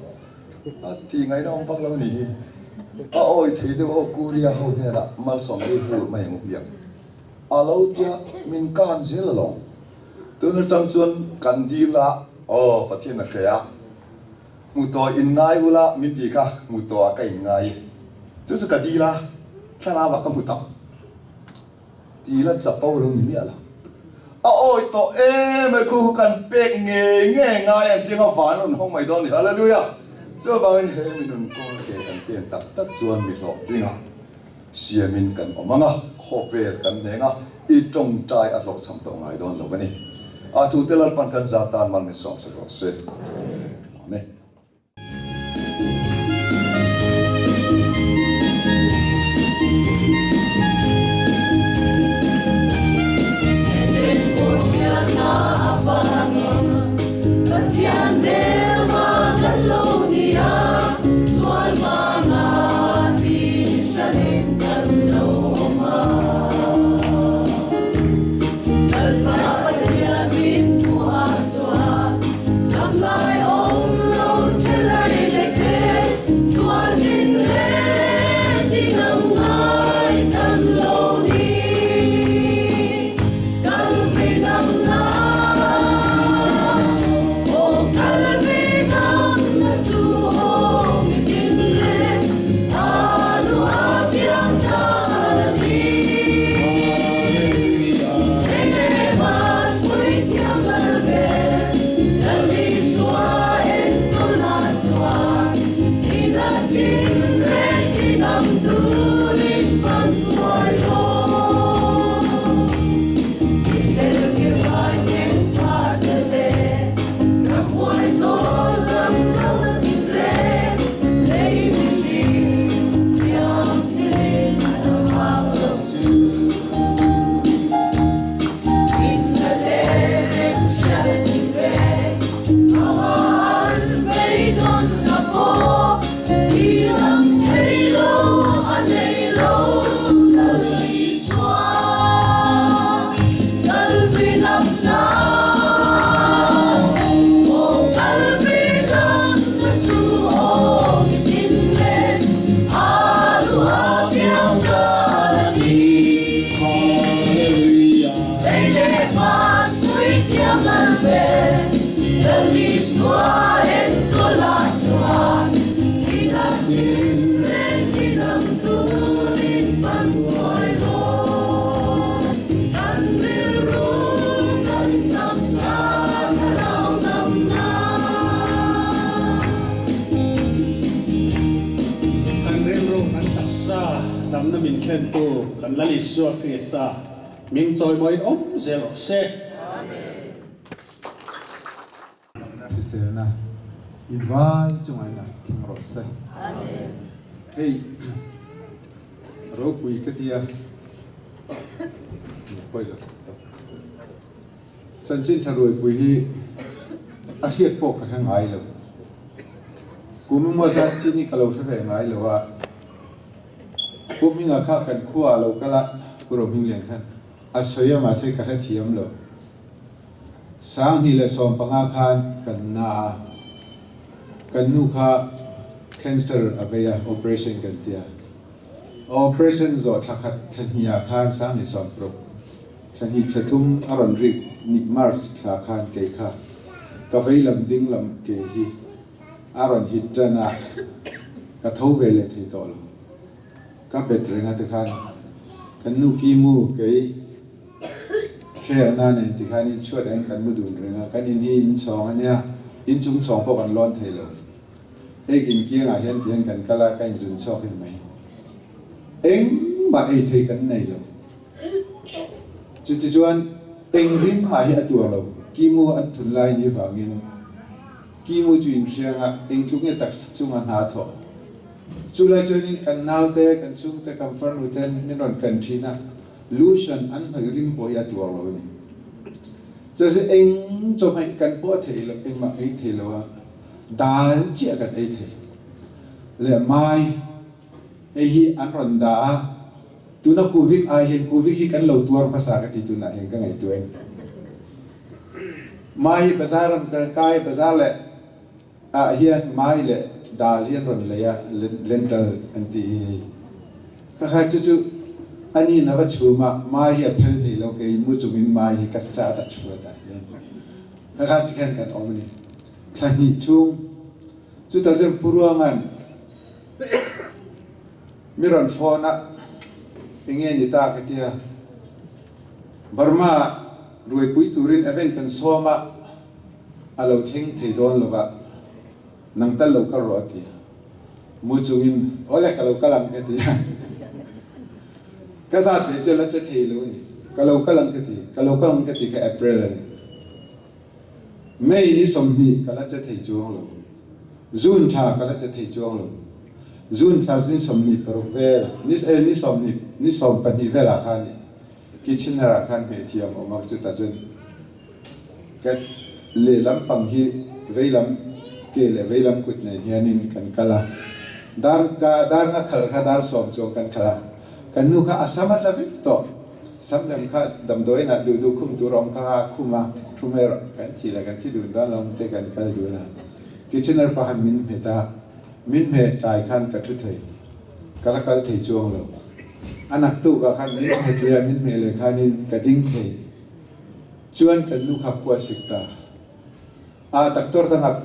a ti ngaihna awm vak lo ni hi. A awi thei deuh ho Kuria ho hnenah malsawm deuh vur mai ang u hmiang. A lo tia min kan zel alawm. Tun atang chuan kan dil a, aw Pathian a hre a. Hmu tawh in ngai ula min tih kha hmu tawh ah ka in ngai. Chu chu ka dil a, thlarau ah ka hmu tak. Dil a chapo lo ni miah lo. A awi tawh em ai khu khu kan pek ngei ngei ngai ang tiang a van rawn hawng mai dawn ni. Hallelujah! Chuvangin he mi nun kawl ke kan pen tak tak chuan mi hlawhtling ah siamin kan awm ang a, khawvel kan hneng a, i tawngtai a hlawhchham tawh ngai dawn lo a ni. A thute Lalpan kan za tan man min sawm sak rawh se. Amen. Kan Lal Isua Krista hming chawimawiin awm zel rawh se. Hriselna in vai chunga in a thleng rawh se. Hei ropui ka tia pawi lo tak tak. Chanchin tha ruaipui hi a hriat pawh ka hre ngai lo. Kum emaw zat chin hi ka lo hre ve ngai lo a. Pu Hminga kha kan khua a lo kal a, Pu Rohminglian khan a sawi a mahse ka hrethiam lo. 2015 khan kan na a, kan nu kha cancer a vei a, operation kan ti a. A operation zawh thla khat thla hnih ah khan 2016 thla hnih thla thum a rawn rik ni March thla khan kei kha ka vei lam ding lam ke hi a rawn hit tan a, ka tho ve leh thei tawh lo. Ka bet reng a tikhan kan nu ki mu kei khelna nen tikhan in chhuat ah in kan mu dun reng a, kan in hi in chhawng a nia, in chung chhawng pawh kan lawn thei lo. Ek in kiang ah hian tihian kan kal a, ka in zun chhuak in mai. Engmah ei thei kan nei lo. Chutichuan eng rim mah hi a tuar lo, ki mu an thun lai ni vangin ki mu chu in hriang a, eng tluk nge taksa chunga hna thawh. Chu lai chuanin kan naute, kan chhungte, kan farnu ten min rawn kan thin a, Lucian an hnawih rim pawh hi a tuar lo a ni. Chuan eng chawhmeh kan pawh a thei lo, engmah ei thei lo a, dal chiah kan ei thei. Leh mai hei hi an rawn dah a, tuna Covid ai hian Covid hi kan lo tuar hmasa ka ti tunah hian ka ngaihtuah in. Mai hi bazar an kai, bazar leh ah hian mai leh dal hi an rawn lei a, lentil an tih hi hei. Ka kha chu chu a ni na va chhum a, mai hi a phel thei lo, kei mu chungin mai hi ka sat a chhuat ah hian. Ka kha chi khan kan awm a ni. Thla hnih chhung chutah chuan Pu Ruanga'n mi rawn phone a, enge ni ta ka tia, Burma ruaipui turin event kan sawm a, a lo thleng thei dawn lo va, nang tal lo kal rawh a ti a. Mu chungin, Awle ka lo kal ang ka ti a. Ka zat ve chu la che thei lo a ni. Ka lo kal ang ka ti, ka lo kal ang ka ti kha April a ni. May ni 20 ka la che thei chuang lo. June thla ka la che thei chuang lo. June thla ni 26 vel, ni eh ni 20 ni 12 velah khan Kitchener ah khan hmehthiam awm a, chutah chuan Ka lehlam pang hi veilam ke leh veilam kut nen hianin kan kal a, dar ka dar nga khalh kha dar 10 chuang kan khalh a, kan nu kha a sam a tla vek tawh, sam lem kha damdawiin ah duh duh khum tur a awm kha a khum a, thu mai rawh kan thi leh kan thi dun dawn lo te kan kal dun a, Kitchener pa khan min hmet a, min hmeh tlai khan ka thu thei, ka la kal thei chuang lo, a naktuk ah khan min hmet leh a min hmeh leh khanin ka ding thei. Chuan kan nu kha khua sik ta a, doctor dangah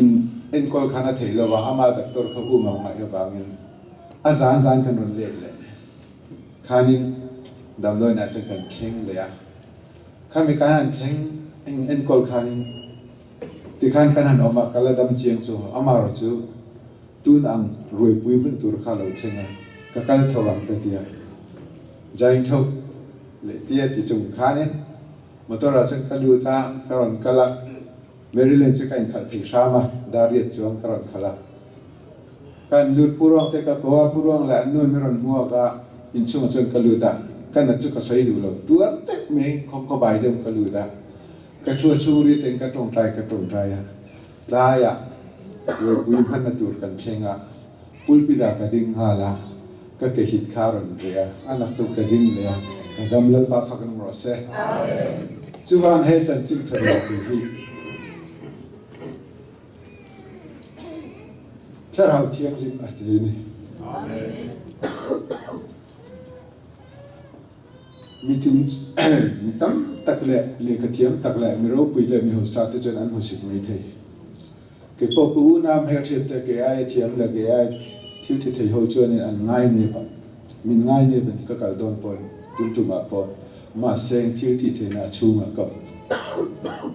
in enkawl khan a thei lo a, ama doctor kha um ang ngaih avangin a zan zan khan rawn let leh khanin damdawiinah chuan kan thleng leh a, khami kan han thleng enkawl khanin tikhan kan han awm a, ka la dam chiang chu amaherawh chu tun ang ruaipui hun tur kha lo thleng a, ka kal tho ang ka ti a, Jain tho leh tia ti chung khanin motor ah chuan ka lut a, ka rawn kal a, Maryland chu ka inkhalh thei hram a, dar riat chuan ka rawn khalh a. Ka an lut Pu Ruang te ka ko a, Pu Ruang leh an nu mi rawn hmuak a, inchhungah chuan ka lut a, ka nat chu ka sawi duh lo, tuar deuh mai khawng khaw bai deuh ka lut a, ka thu a chhung ri tein ka tawngtai ka tawngtai a, tlaiah Ruaipui hmanna tur kan thleng a, Pulpit ah ka ding nghal a, ka ke hit kha a rawn reh a, a naktuk ka ding leh a, ka dam Lalpa fak nung rawh se. Chuvang he chanchin tha rawh tih hi Thlarau Thianghlim a che ni. Mitin mi tam tak leh lehkha thiam tak leh mi ropui leh mi hausa te chuan an hmusit mai thei. Kei pawh ka unau hmelhriat te kei aia thiam leh kei aia thil ti thei ho chuanin an ngai nep a, min ngai nep a ni ka kal dawn pawhin tun tumah pawh mahse eng thil tih theihna a chhungah ka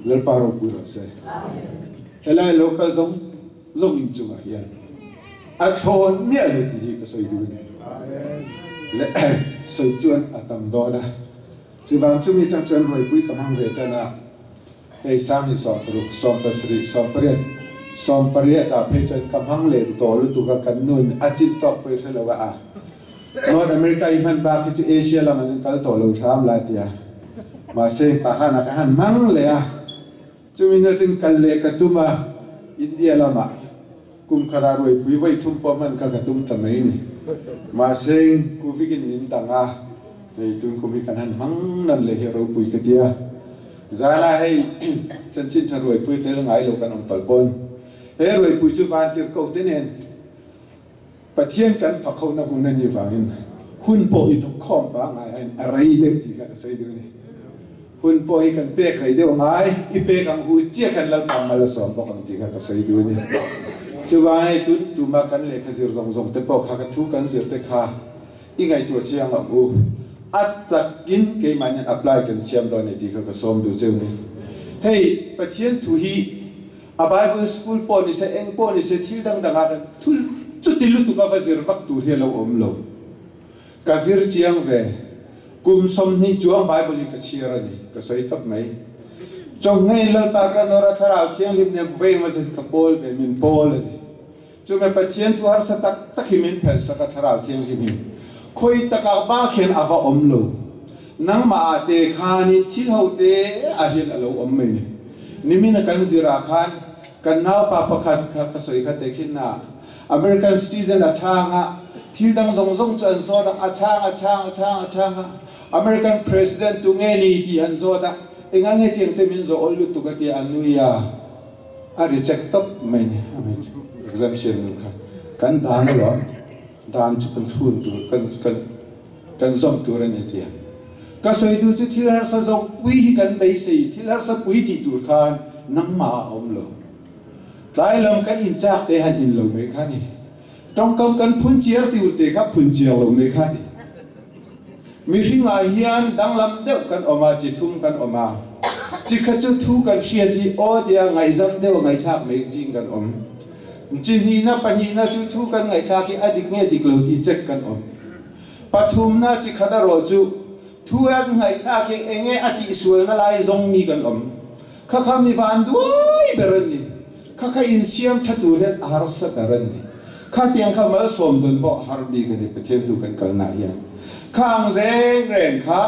Lalpa ropui rawh se. Helai lo kal zawng zawng in chungah hian a thlawn miah lo tih hi ka sawi duh a ni. Leh. sawi chuan a tam dawn a. Chuvang chumi atang chuan ruaipui ka hmang ve tan a, hei Sanghnih 60, 70, 80, 80 ah phei chuan ka hmang leh tawh lutuk a, kan nun a chin tawk pawh i hre lo a a. North America i hman bak hi chu Asia lamah chuan kal tawh lo hram la tia. Mahse Tahan ah ka han hmang leh a, chumi hnu chuan kal leh ka tum a, India lamah kum khatah ruaipui vawi thum pawh hman kha ka tum ta mai ni. Mahse Covid in min dang a, hei tun kum hi kan han hmang nan leh hi a ropui ka tia. Zanah hei chanchin tha ruaipui tel ngai lo kan awm palh pawn he ruaipui chu vantirhkoh te nen Pathian kan fak hohna hmun a nih vangin hun pawh i hnuk khawm pangngai aiin a rei deuh tih kha ka sawi duh a ni. Hun pawh hi kan pek rei deuh ngai, i pek ang hu chiah khan Lalpa mal a sawm bawk ang tih kha ka sawi duh a ni. Chuvang hei tun tuma kan lehkha zir zawng zawng te pawh kha ka thu kan zir te kha i ngaihtuah chiang ang u. A takin keimah hian apply kan siam dawn a ni tih kha ka sawm duh cheu a ni. Hei Pathian thu hi A Bible school pawh ni se, eng pawh ni se, thil dang dangah kan thul chuti lutuk a va zir vak tur hi a lo awm lo. Ka zir chiang ve. Kum 20 chuang Bible hi ka chhiar a ni, ka sawi tawp mai. Chawnghngein Lalpa ka nawr a, Thlarau Thianghlim nen vei emaw chu ka pawl ve, min pawl a ni. Chume Pathian thu harsa tak tak hi min phelh sak a, Thlarau Thianghlim hi khawi takah bak hian a va awm lo. Nangmah ah te khanin thil ho te ah hian a lo awm mai ni. Nimin a kan zir ah khan kan naupa pakhat kha ka sawi kha te khin a, American citizen a chhang a, thil dang zawng zawng chu an zawt a, a chhang a chhang a chhang a chhang a, American President tu nge ni tih an zawt a, engang nge tiang te min zawh awl lutuk a tia a nui a. A reject tawp mai ni a mai chu exam siam nu kha kan dan alawm dan chu kan thlun tur kan kan kan zawm tur a ni tia ka sawi duh chu thil harsa zawk pui hi kan beisei thil harsa pui tih tur khan nangmah a awm lo tlai lam kan inchak te han in lo mai kha ni tawngkam kan phun chiar tur te kha phun chiar lo mai kha ni Mihringah hian danglam deuh kan awm a, chi thum kan awm a. Chi kha chu thu kan hriat hi aw tia ngaihzam deuh a ngaihthlak mai ching kan awm. Chi hnihna pahnihna chu thu kan ngaihthlak hi a dik nge dik lo tih check kan awm. Pathumna chi khat erawh chu thu a ngaihthlak hi enge a tihsualna lai zawng mi kan awm. Kha kha mi van duai ber an ni. Kha kha insiam tha tur hian a harsa ber a ni. Khatiang kha malsawm dawn pawh har bik a ni Pathian tu kan kalna hian. Kha ang zeng reng kha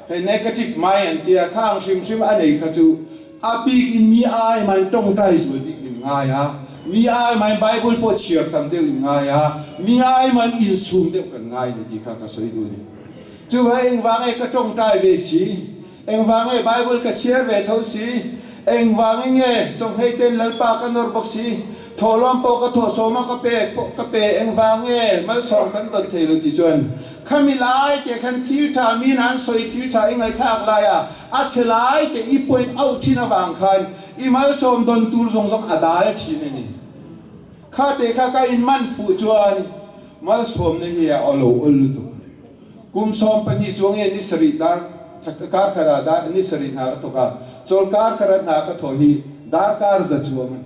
hei negative mind an tia, kha ang hrim hrim a nei kha chu a bik in mi ai main tawngtai zual bik in ngai a, mi ai main Bible pawh chhiar tam deuh in ngai a, mi ai main insum deuh kan ngai a ni tih kha ka sawi duh a ni. Chuvang engvang nge ka tawngtai ve si? Engvang nge Bible ka chhiar ve tho si? Engvangin nge chawhmei ten Lalpa ka nawr bawk si? Thawhlawm pawh ka thawhsawm a ka pek pawh ka pe engvang nge malsawm kan dawn thei lo tih chuan khami lai te khan thil tha min an sawi thil tha i ngaihthlak lai a a chhe lai te i point out thin avang khan i malsawm dawn tur zawng zawng a dal thin a ni. Kha te kha ka in man fuh chuan malsawmna hi a lo awl lutuk. Kum 12 chuang nge ni sarih dar kar khat ah dar ni sarih hna ka thawk a, chawl kar khat ah hna ka thawh hi darkar za chuang a ni.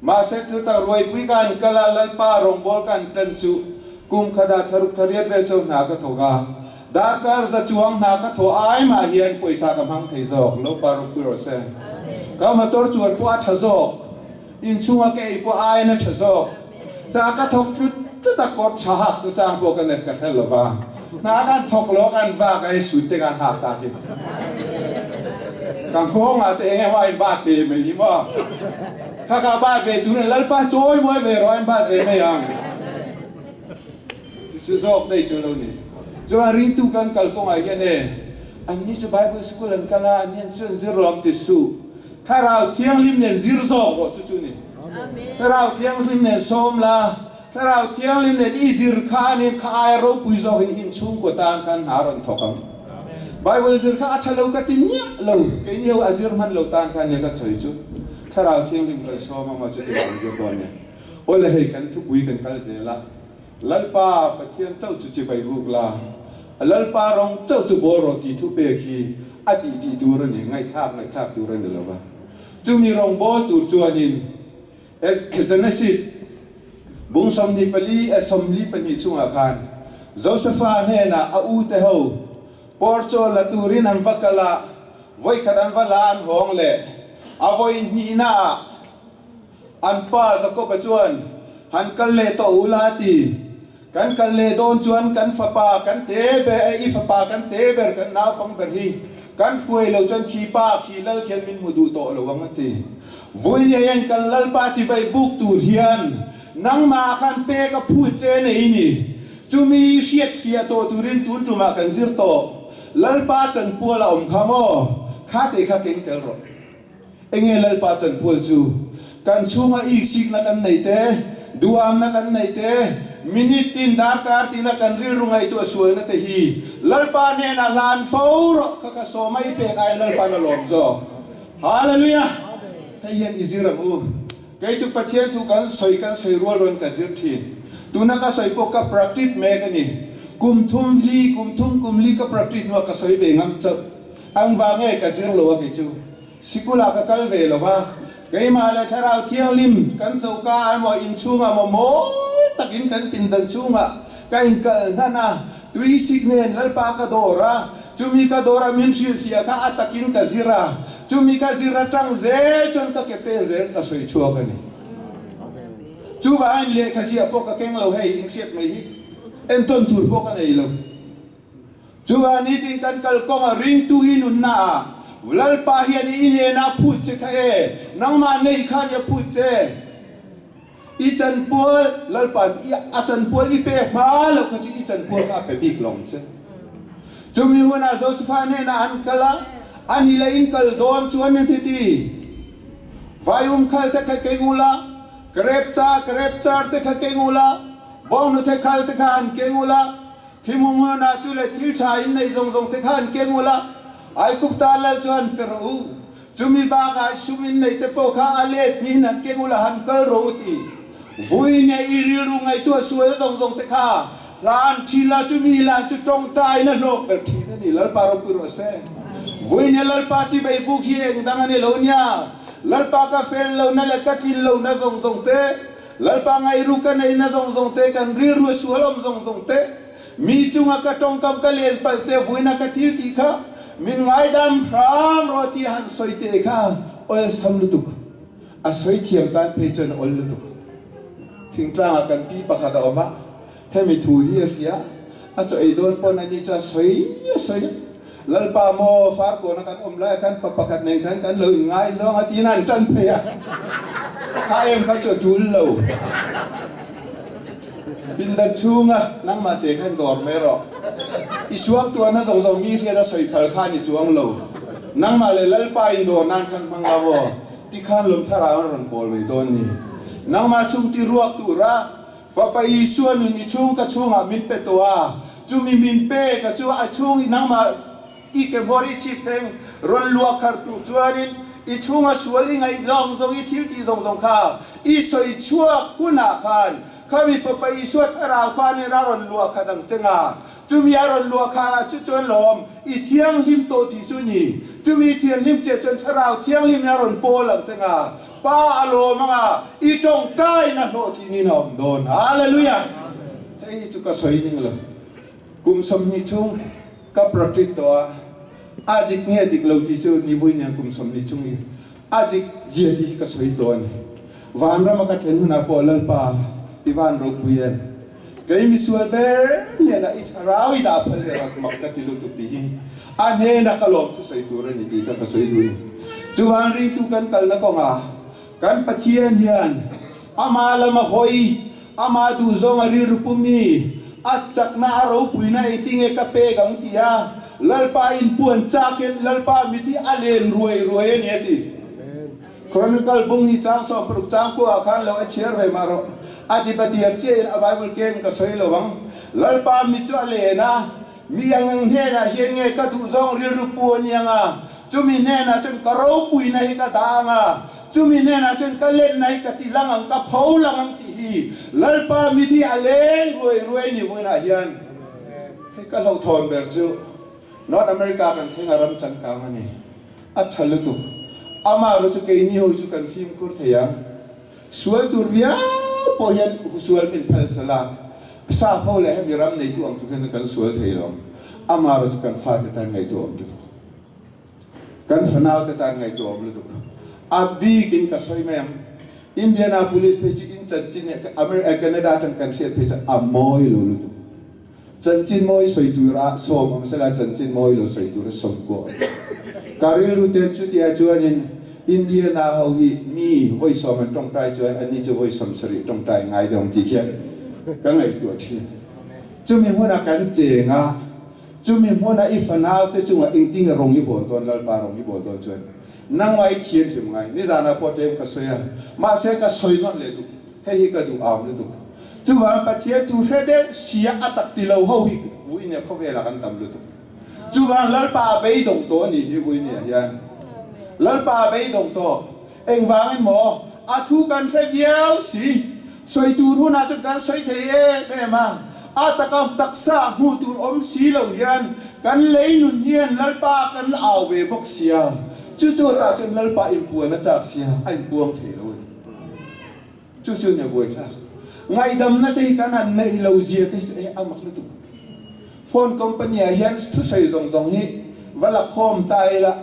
Mahse tu tak ruaipui ka han kal a, Lalpa rawngbawl ka han tan chu kum khat ah thlaruk thariat vel cho hna ka thawk a, darkar za chuang hna ka thawh ai mah hian pawisa ka hmang thei zawk, Lalpa ropui rawh se. Ka motor chuan pawh a tha zawk. Inchhunga ka ei pawh aiin a tha zawk. Ta ka thawk tlut tlut a, kawr tha hak te chang pawh ka net ka hre lo va. Hna kan thawk lo a, kan vak a, hei suit te kan hak tak hi. Ka nghawngah te eng emaw a in bat ve mai hi maw. Kha ka bat ve tur in Lalpa chawi mawi ve rawh a in bat ve mai ang. Chu zawk daih chu lo ni. Chuan ringtu kan kal kawngah hian e, anni chu Bible school an kal a, anni an chu an zir lawm ti suh. Thlarau Thianghlim nen zir zawk rawh chu chu ni. Thlarau Thianghlim nen sawm la, Thlarau Thianghlim nen i zir khanin kha aia ropui zawkin inchhungkaw tan khan hna rawn thawk ang. Bible zir kha a tha lo ka ti miah lo, keini ho a zir hman lo tan khan nia ka sawi chu. Thlarau Thianghlim kan sawm ang maw chuti vang zir dawn nia. Awle hei kan thupui kan kal zel a, Lalpa Pathian chauh chu chibai buk la, Lalpa rawng chauh chu bawl rawh tih thupek hi a tih tih tur a ni, ngaihthlak ngaihthlak tur a ni lo va. Chumi rawng bawl tur chuanin Genesis bung 24 e 42 chungah khan. Josefa hnenah a ute ho pawr chaw la turin an va kal a, vawikhat an va la an hawng leh. A vawi hnihnaah an pa Jakoba chuan, Han kal leh tawh u la a ti. Kan kal leh dawn chuan kan fapa kan te ber eh i fapa kan te ber kan naupang ber hi kan hruai lo chuan khi pa khi lal khian min hmu duh tawh lo ang a ti. Vui nei hian kan Lalpa chibai buk tur hian nangmah khan pek a phut che nei ni. Chumi hriat fiah tawh turin tun tumah kan zir tawh. Lalpa chanpual a awm kha maw? Kha te kha keng tel rawh. Enge Lalpa chanpual chu? Kan chhunga iksikna kan nei te, duhamna kan nei te, minute tin darkar tina kan rilru ngaihtuah sualna te hi Lalpa hnenah hlan fo rawh kha ka sawm a i pek aiin Lalpa'n a lawm zawk. Hallelujah! Hei hian i zir ang u. Kei chu Pathian thu kan sawi kan sawi rual rawn ka zir thin. Tuna ka sawi pawh ka practice mek a ni. Kum thum li, kum thum kum li ka practice hnuah ka sawi ve ngam chauh. Ang vang nge ka zir lo a kei chu. Sikul ah ka kal ve lo va, keimah leh Thlarau Thianghlim kan choka ah emaw inchhung ah emaw mawi takin kan pindan chhungah ka inkal hnan a, tui sik nen Lalpa ka dawr a, chumi ka dawr a min hrilhfiah kha a takin ka zir a, chumi ka zir atang zel chuan ka ke pen zel ka sawi chhuak a ni. Chuvangin lehkha ziah pawh ka keng lo hei inhriat mai hi entawn tur pawh ka nei lo. Chuan nitin kan kal kawnga ringtu hi nunna ah Lalpa hian i hnenah phut che kha e, nangmah nei khan i a phut che. I chanpual, Lalpa'n i a chanpual i pek hma lo kha chu i chanpual kha a pe bik lawng che. Chumi hunah Josepha hnenah an kal a, ani la in kal dawn chuan an ti ti, Vaium khal te kha keng ula, krep cha, krep char te kha keng ula, bawnghnute khal te kha han keng ula, Khi hmuhmunah chu leh thil tha in neih zawng zawng te kha an keng ul a, Aigupta lal chu han pe rawh u. Chumi bakah sum in neih te pawh kha a let hnihin han keng ul a, han kal rawh u ti. Vui nge i rilru ngaihtuah sual zawng zawng te kha hlan thin la, chumi hlan chu tawngtain a hlawk ber thin a ni. Lalpa ropui rawh se. Vui nge Lalpa chi bei buk hi eng dang a ni lo nia. Lalpa ka fel lohna leh ka tlin lohna zawng zawng te, Lalpa ngaihru ka neihna zawng zawng te, kan rilru a sual awm zawng zawng te, mi chunga ka tawngkam ka len palh te, vuina ka thil tih kha min ngaidam hram rawh tih han sawi te kha awlsam lutuk. A sawi thiam tan phei chuan a awl lutuk. Thingtlangah kan pi pakhat a awm a, hemi thu hi a hria, a chaw ei dawn pawn ani chuan sawi a sawi a, Lalpa maw Farkawn a kan awm lai a khan pa pakhat nen khan kan lo inngaizawng a tiin an tan phei a, kha em kha chu a tul lo. Pindan chhunga nangmah te khan dawr mai rawh. I suak tuahna zawng zawng mi hriat a sawi phal kha ni chuang lo. Nangmah leh Lalpa indawr nan khan hmang lo aw, tikhan lawm thlarau an rawn kawl mai dawn ni. Nangmah chung ti ruak tura Fapa Isua nun i chhung ka chhungah min pe tawh a, chumi min pe ka chu a chhung i nangmah i ke hmawr i chhip theng rawn luah khar tur chuanin i chhunga sual i ngaih zawng zawng i thil tih zawng zawng kha i sawi chhuak hunah khan khami Fapa Isua thlarau khanin a rawn luah khat ang che nga, chumi a rawn luah khar ah chu chuan lawm i thianghlim tawh tih chu ni, chumi thianghlim che chuan thlarau thianghlimin a rawn pawl ang che nga. Pa a lawm anga i tawngtai na hlawhtlin in a awm dawn. Hallelujah! Hei hi chu ka sawi ning lo. Kum 20 chhung ka practice tawh a, a dik nge dik lo tih chu ni vui nen kum 20 chhung hi a dik zia tih hi ka sawi tawh a ni. Vanram a ka thlen hunah pawh Lalpa i van ropui em? Kei misual ber hnenah i thlarau i dah phal leh rak mak ka ti lutuk tih hi a hnenah ka lawm thusawi tur a ni tih kha ka sawi duh a ni. Chuvan ringtu kan kalna kawngah kan Pathian hian ama lama hawi, ama duhzawng a rilru pumi, a chakna a ropuina engtinge ka pek ang tih a Lalpa inpuan chakin Lalpa mit hi a len ruai ruai a ni a ti. Chronicle bung hi chang 60 chang kuah khan lo a chhiar ve mah rawh. A ti patiar chiahin a Bible kem ka sawi lo ang. Lalpa mi chu a len a, mi ang ang hnenah hian nge ka duh zawng rilru pu a niang a, chumi hnenah chuan ka ropuina hi ka dah ang a, chumi hnenah chuan ka lenna hi ka ti lang ang, ka pho lang ang tih hi Lalpa mit hi a leng ruai ruai ni vawiinah hian. Hei ka hlauhthawn ber chu North America kan thleng a ram changkang a ni. A tha lutuk. Amah ru chu keini ho chu kan fimkhur thei ang. Sual tur viau pawh hian husual min phal sal a. Sap ho leh hemi ram neitu ang tluk hian kan sual thei lo ang. Amaherawh chu kan fate tan ngaihtuah awm lutuk. Kan fanau te tan ngaihtuah awm lutuk. A bikin ka sawi mai ang, Indianapolis phei chu in chanchin leh Canada atang kan hriat phei chu a mawi lo lutuk. Chanchin mawi sawi tura sawm awm sela chanchin mawi lo sawi tura sawm kuah awm. Ka rilru te chutia chuanin Indiana ho hi mi vawi sawm an tawngtai chuan anni chu vawi 70 tawngtai ngai dawng tih khian ka ngaihtuah thin. Chumi hmuna kan cheng a, chumi hmuna i fanau te chungah engtinge rawng i bawl dawn, Lalpa rawng i bawl dawn chuan nangmah i thianghlim ngai. Nizanah pawh tlem ka sawi a, mahse ka sawi nawn leh duh. Hei hi ka duh am lutuk. Chuvang Pathian thu hre deuh sia a tak ti lo ho hi vuinia khawvelah kan tam lutuk. Chuvang Lalpa a beidawng tawh a nih hi vuinia hian. Lalpa a beidawng tawh. Engvangin maw? A thu kan hre viau si. Sawi tur hunah chuan kan sawi thei em em a. A taka taksa hmuh tur awm si lo hian kan lei nun hian Lalpa kan au ve bawk sia. Chu chu tah chuan Lalpa inpuan a chak sia, a inpuang thei lo a ni. Chu chu nia buaithlak. Ngaihdamna te hi kan han neih lo zia te hi chu e a mak lutuk. Phone company ah hian thusawi zawng zawng hi va la khawm ta ila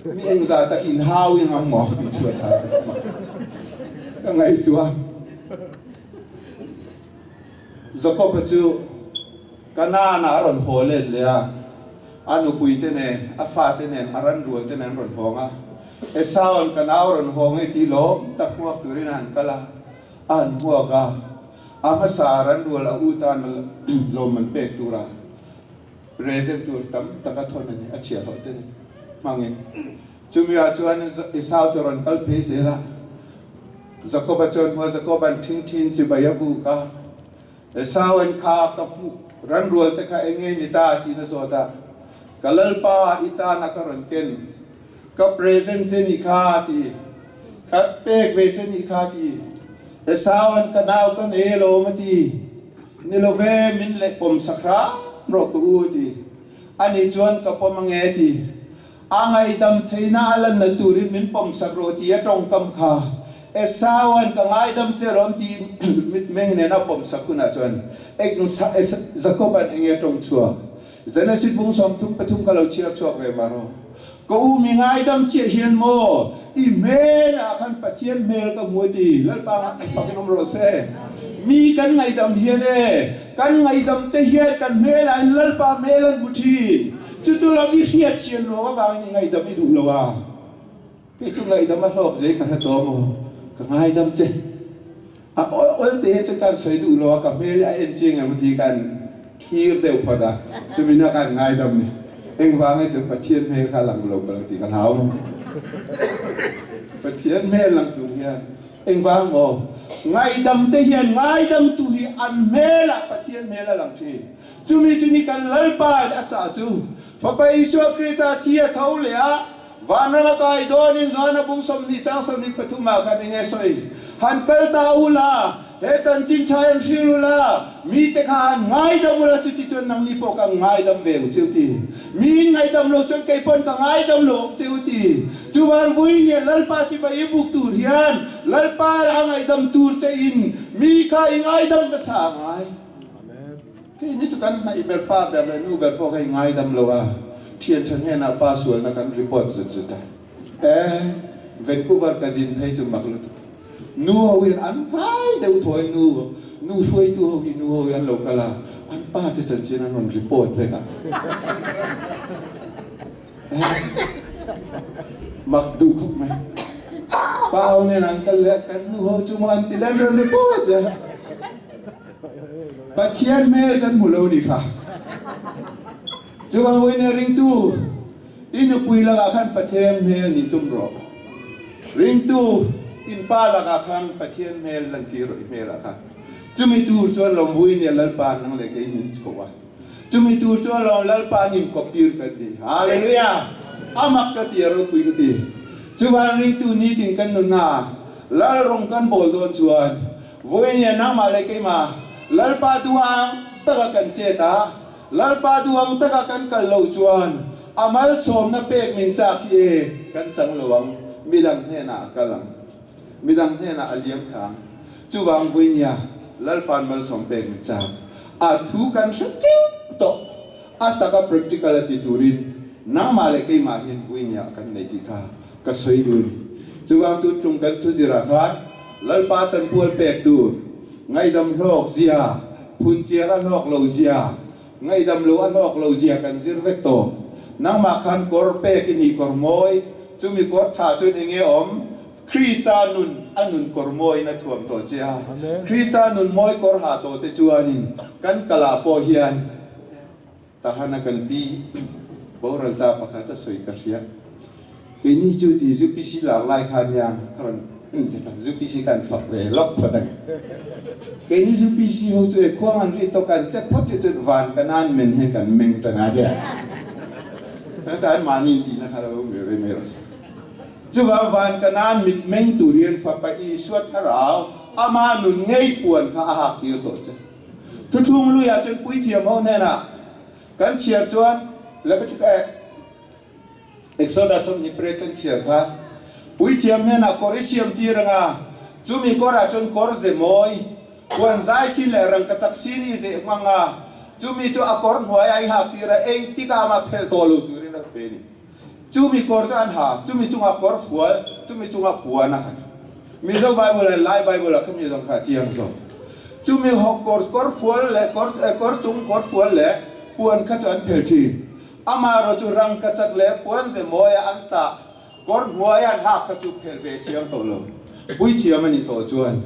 mi engzah tak in hau in ang maw in chhuah chhah tak maw ka ngaihtuah. Jacob-a chu Kanaan-ah a rawn haw let leh a. A nupui te nen, a fate nen, a ranrual te nen an rawn hawng a. Esaua'n ka nau rawn hawng e tih lawm tak hmuak turin a han kal a, a han hmuak a. A hmasa ranrual a u tan lawmman pek tura present tur tam tak a thawn a ni, a chhiahhlawh te hmangin. Chumi ah chuan Esau chu a rawn kal phei zel a. Jakob-a chuan hmua Jakob-a'n ṭhingṭhin chibai a buk a. Esaua'n kha ka hmuh ranrual te kha eng nge ni ta tiin a zawt a, Ka Lalpa i tana ka rawn ken, ka present che ni kha a ti, ka pek ve che ni kha a ti. Esaua'n ka nau ka nei alawm a ti, Ni lo ve, min leh pawm sak hram rawh ka u a ti. Ani chuan ka pawm ange a ti. A ngaihdam theihna a lanna turin min pawm sak rawh ti a tawngkam kha Esaua'n ka ngaidam che alawm ti mitmeng nen a pawm sak hunah chuan Jakoba'n eng nge tawng chhuak? Genesis bung 33 ka lo chhiar chhuak ve mah rawh. Ka u mi ngaidam chiah hian maw i hmelah khan Pathian hmel ka hmu a ti. Lalpa fakin awm rawh se. Mi kan ngaihdam hian e, kan ngaihdam te hian kan hmelah in Lalpa hmel an hmu thin. Chu chu lam i hriat thian ruang avangin i ngaihdam i duh lo a, kei chu ngaihdam a hlawk zei ka hre tawh maw, ka ngaidam che. A awl awl te hi chu kan sawi duh lo a, ka hmel hi a en chiang em ti kan thlir deuh phawt a, chumi na kan ngaidam ni. Engvang hi chuan Pathian hmel kha lang lo palh tih ka hlau maw. Pathian hmel lang tur hian engvang maw? Ngaihdam te hian ngaidamtu hi an hmelah Pathian hmel a lang thin. Chumi chu ni kan Lalpa in a chah chu, Fapa Isua Krista thi a tho leh a, vanram a kai dawnin Johana bung 20 chang 23 ah khan enge sawi? Han kal ta u la, he chanchin tha hian hril u la, mite kha han ngaidam u la, chuti chuan nangni pawh ka ngaidam ve ang che u ti. Mi in ngaidam lo chuan kei pawn ka ngaidam lo ang che u ti. Chuvan vui nia Lalpa chi va i buk tur hian Lalpa a ngaihdam tur che in mi kha i ngaidam hmasa a ngai. Kei ni chu kan hnaih ber pa ber leh nu ber pawh kha i ngaidam lo a, thian tha hnenah pa sualna kan report zut zut a. E, Vancouver ka zin phei chu mak lutuk. Nu ho hian an vai deuh thaw in nu, nu hruaitu ho hi nu ho hi an lo kal a, an pa te chanchin an rawn report vek a. E, mak duh khawp mai. Pa ho nen an kal leh a, kan nu ho chu maw an ti leh an rawn report leh a. Pathian hmel kan hmu lo ni kha. Chuvang vawiin ringtu i nupui lakah khan Pathian hmel nih tum rawh. Ringtu in pa lakah khan Pathian hmel lantir rawh i hmelah khan. Chumi tur chuan lawm vawiin Lalpa nang leh kei min ko a. Chumi tur chuan lawm Lalpa an inkawp tir kan ti. Hallelujah! A mak ka ti, a ropui ka ti. Chuvang ringtu nitin kan nunna Lal rawng kan bawl dawn chuan Vawiin hian nangmah leh keimah Lalpa duhang taka kan chet a, Lalpa duhang taka kan kal loh chuan a malsawmna pek min chak hi e kan chang lo ang, midang hnenah a kal ang, midang hnenah a liam thla ang. Chuvang vawiin hian. Lalpa'n malsawm pek min chak. A thu kan hre teuh tawh. A taka practical a ti turin nangmah leh keimah hian vuinia kan nei tih kha ka sawi duh a ni. Chuvang tun tum kan thuzirah khan Lalpa chanpual pek tur, ngaihdam hlawk zia, phunchiar a hlawk lo zia, ngaihdam lo a hlawk lo zia kan zir vek tawh. Nangmah khan kawr pek i nih kawr mawi, chumi kawr tha chuan enge awm? Krista nun a nun kawr mawiin a thuam tawh che a. Krista nun mawi kawr ha tawh te chuanin kan kalah pawh hian Tahana kan pi boral ta pakhat a sawi ka hria. Keini chu ti UPC lar lai kha nia ka rawn UPC khan fak ve lawk phawt ang e. Keini UPC ho chu e khuang an ri tawk an che phawt hi chuan van ka nan men hian kan meng tan a tia. Ka chuan mahni intihna kha lo ve ve mai rawh se. Chuvang van ka nan mit meng tur hian Fapa Isua thlarau ama nun ngei puan kha a hak tir tawh che. Thuthlung luiah chuan puithiam ho hnenah kan chhiar chuan Leviticus Exodus 28 kan chhiar khan puithiam hnenah kawr i siam tir anga chumi kawrah chuan kawr ze mawi puan zai sin leh rangkachak sin i zeh hmang a, chumi chu a kawr hnuaiah i hak tir a, engtikah mah phelh tawh lo turin a pe a ni. Chumi kawr chu an ha, chumi chungah kawr fual, chumi chungah puan a ha. Mizo Bible leh Lai Bible ah khami zawng kha a chiang zawk. Chumi ho kawr kawr fual leh kawr kawr chung kawr fual leh puan kha chu an phel thin. Amaherawh chu rangkachak leh puan ze mawia an tah kawr hnuaia an hak kha chu phel ve thiam tawh lo. Puithiam a nih tawh chuan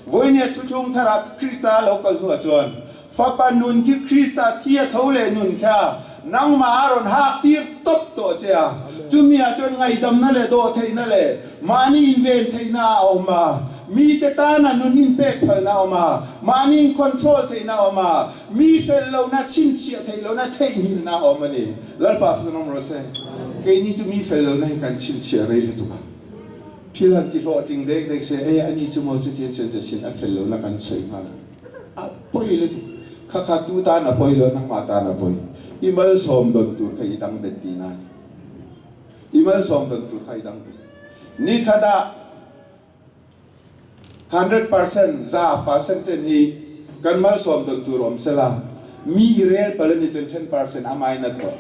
Vawinia thuthlung tharah Krista lo kal hnuah chuan Fapa nun khi Krista thi a tho leh nun kha nangmah a rawn hak tir tawp tawh che a. Chumi ah chuan ngaihdamna leh dawhtheihna leh mahni inven theihna a awm a, mite tana nun inpek phalna a awm a, mahni in control theihna a awm a, mi fel lohna, chhinchhiah theih lohna, theihnghilhna a awm a ni. Lalpa fak nawm rawh se. Keini chu mi fel lohna hi kan chhinchhiah rei lutuk a. Thil han ti hlawhtling dek dek se, e ani chu maw chutiang chuan che sin a fel lohna kan sawi nghal a. A pawi lutuk. Kha kha tu tan a pawi lo, nangmah tan a pawi. I malsawm dawn tur kha i dang bet tihna a ni. I malsawm dawn tur kha i dang bet. Ni khatah 100%, 100% chen hi kan malsawm dawn tur awm sela, mi i rel palh a ni chuan 10% a minus tawh.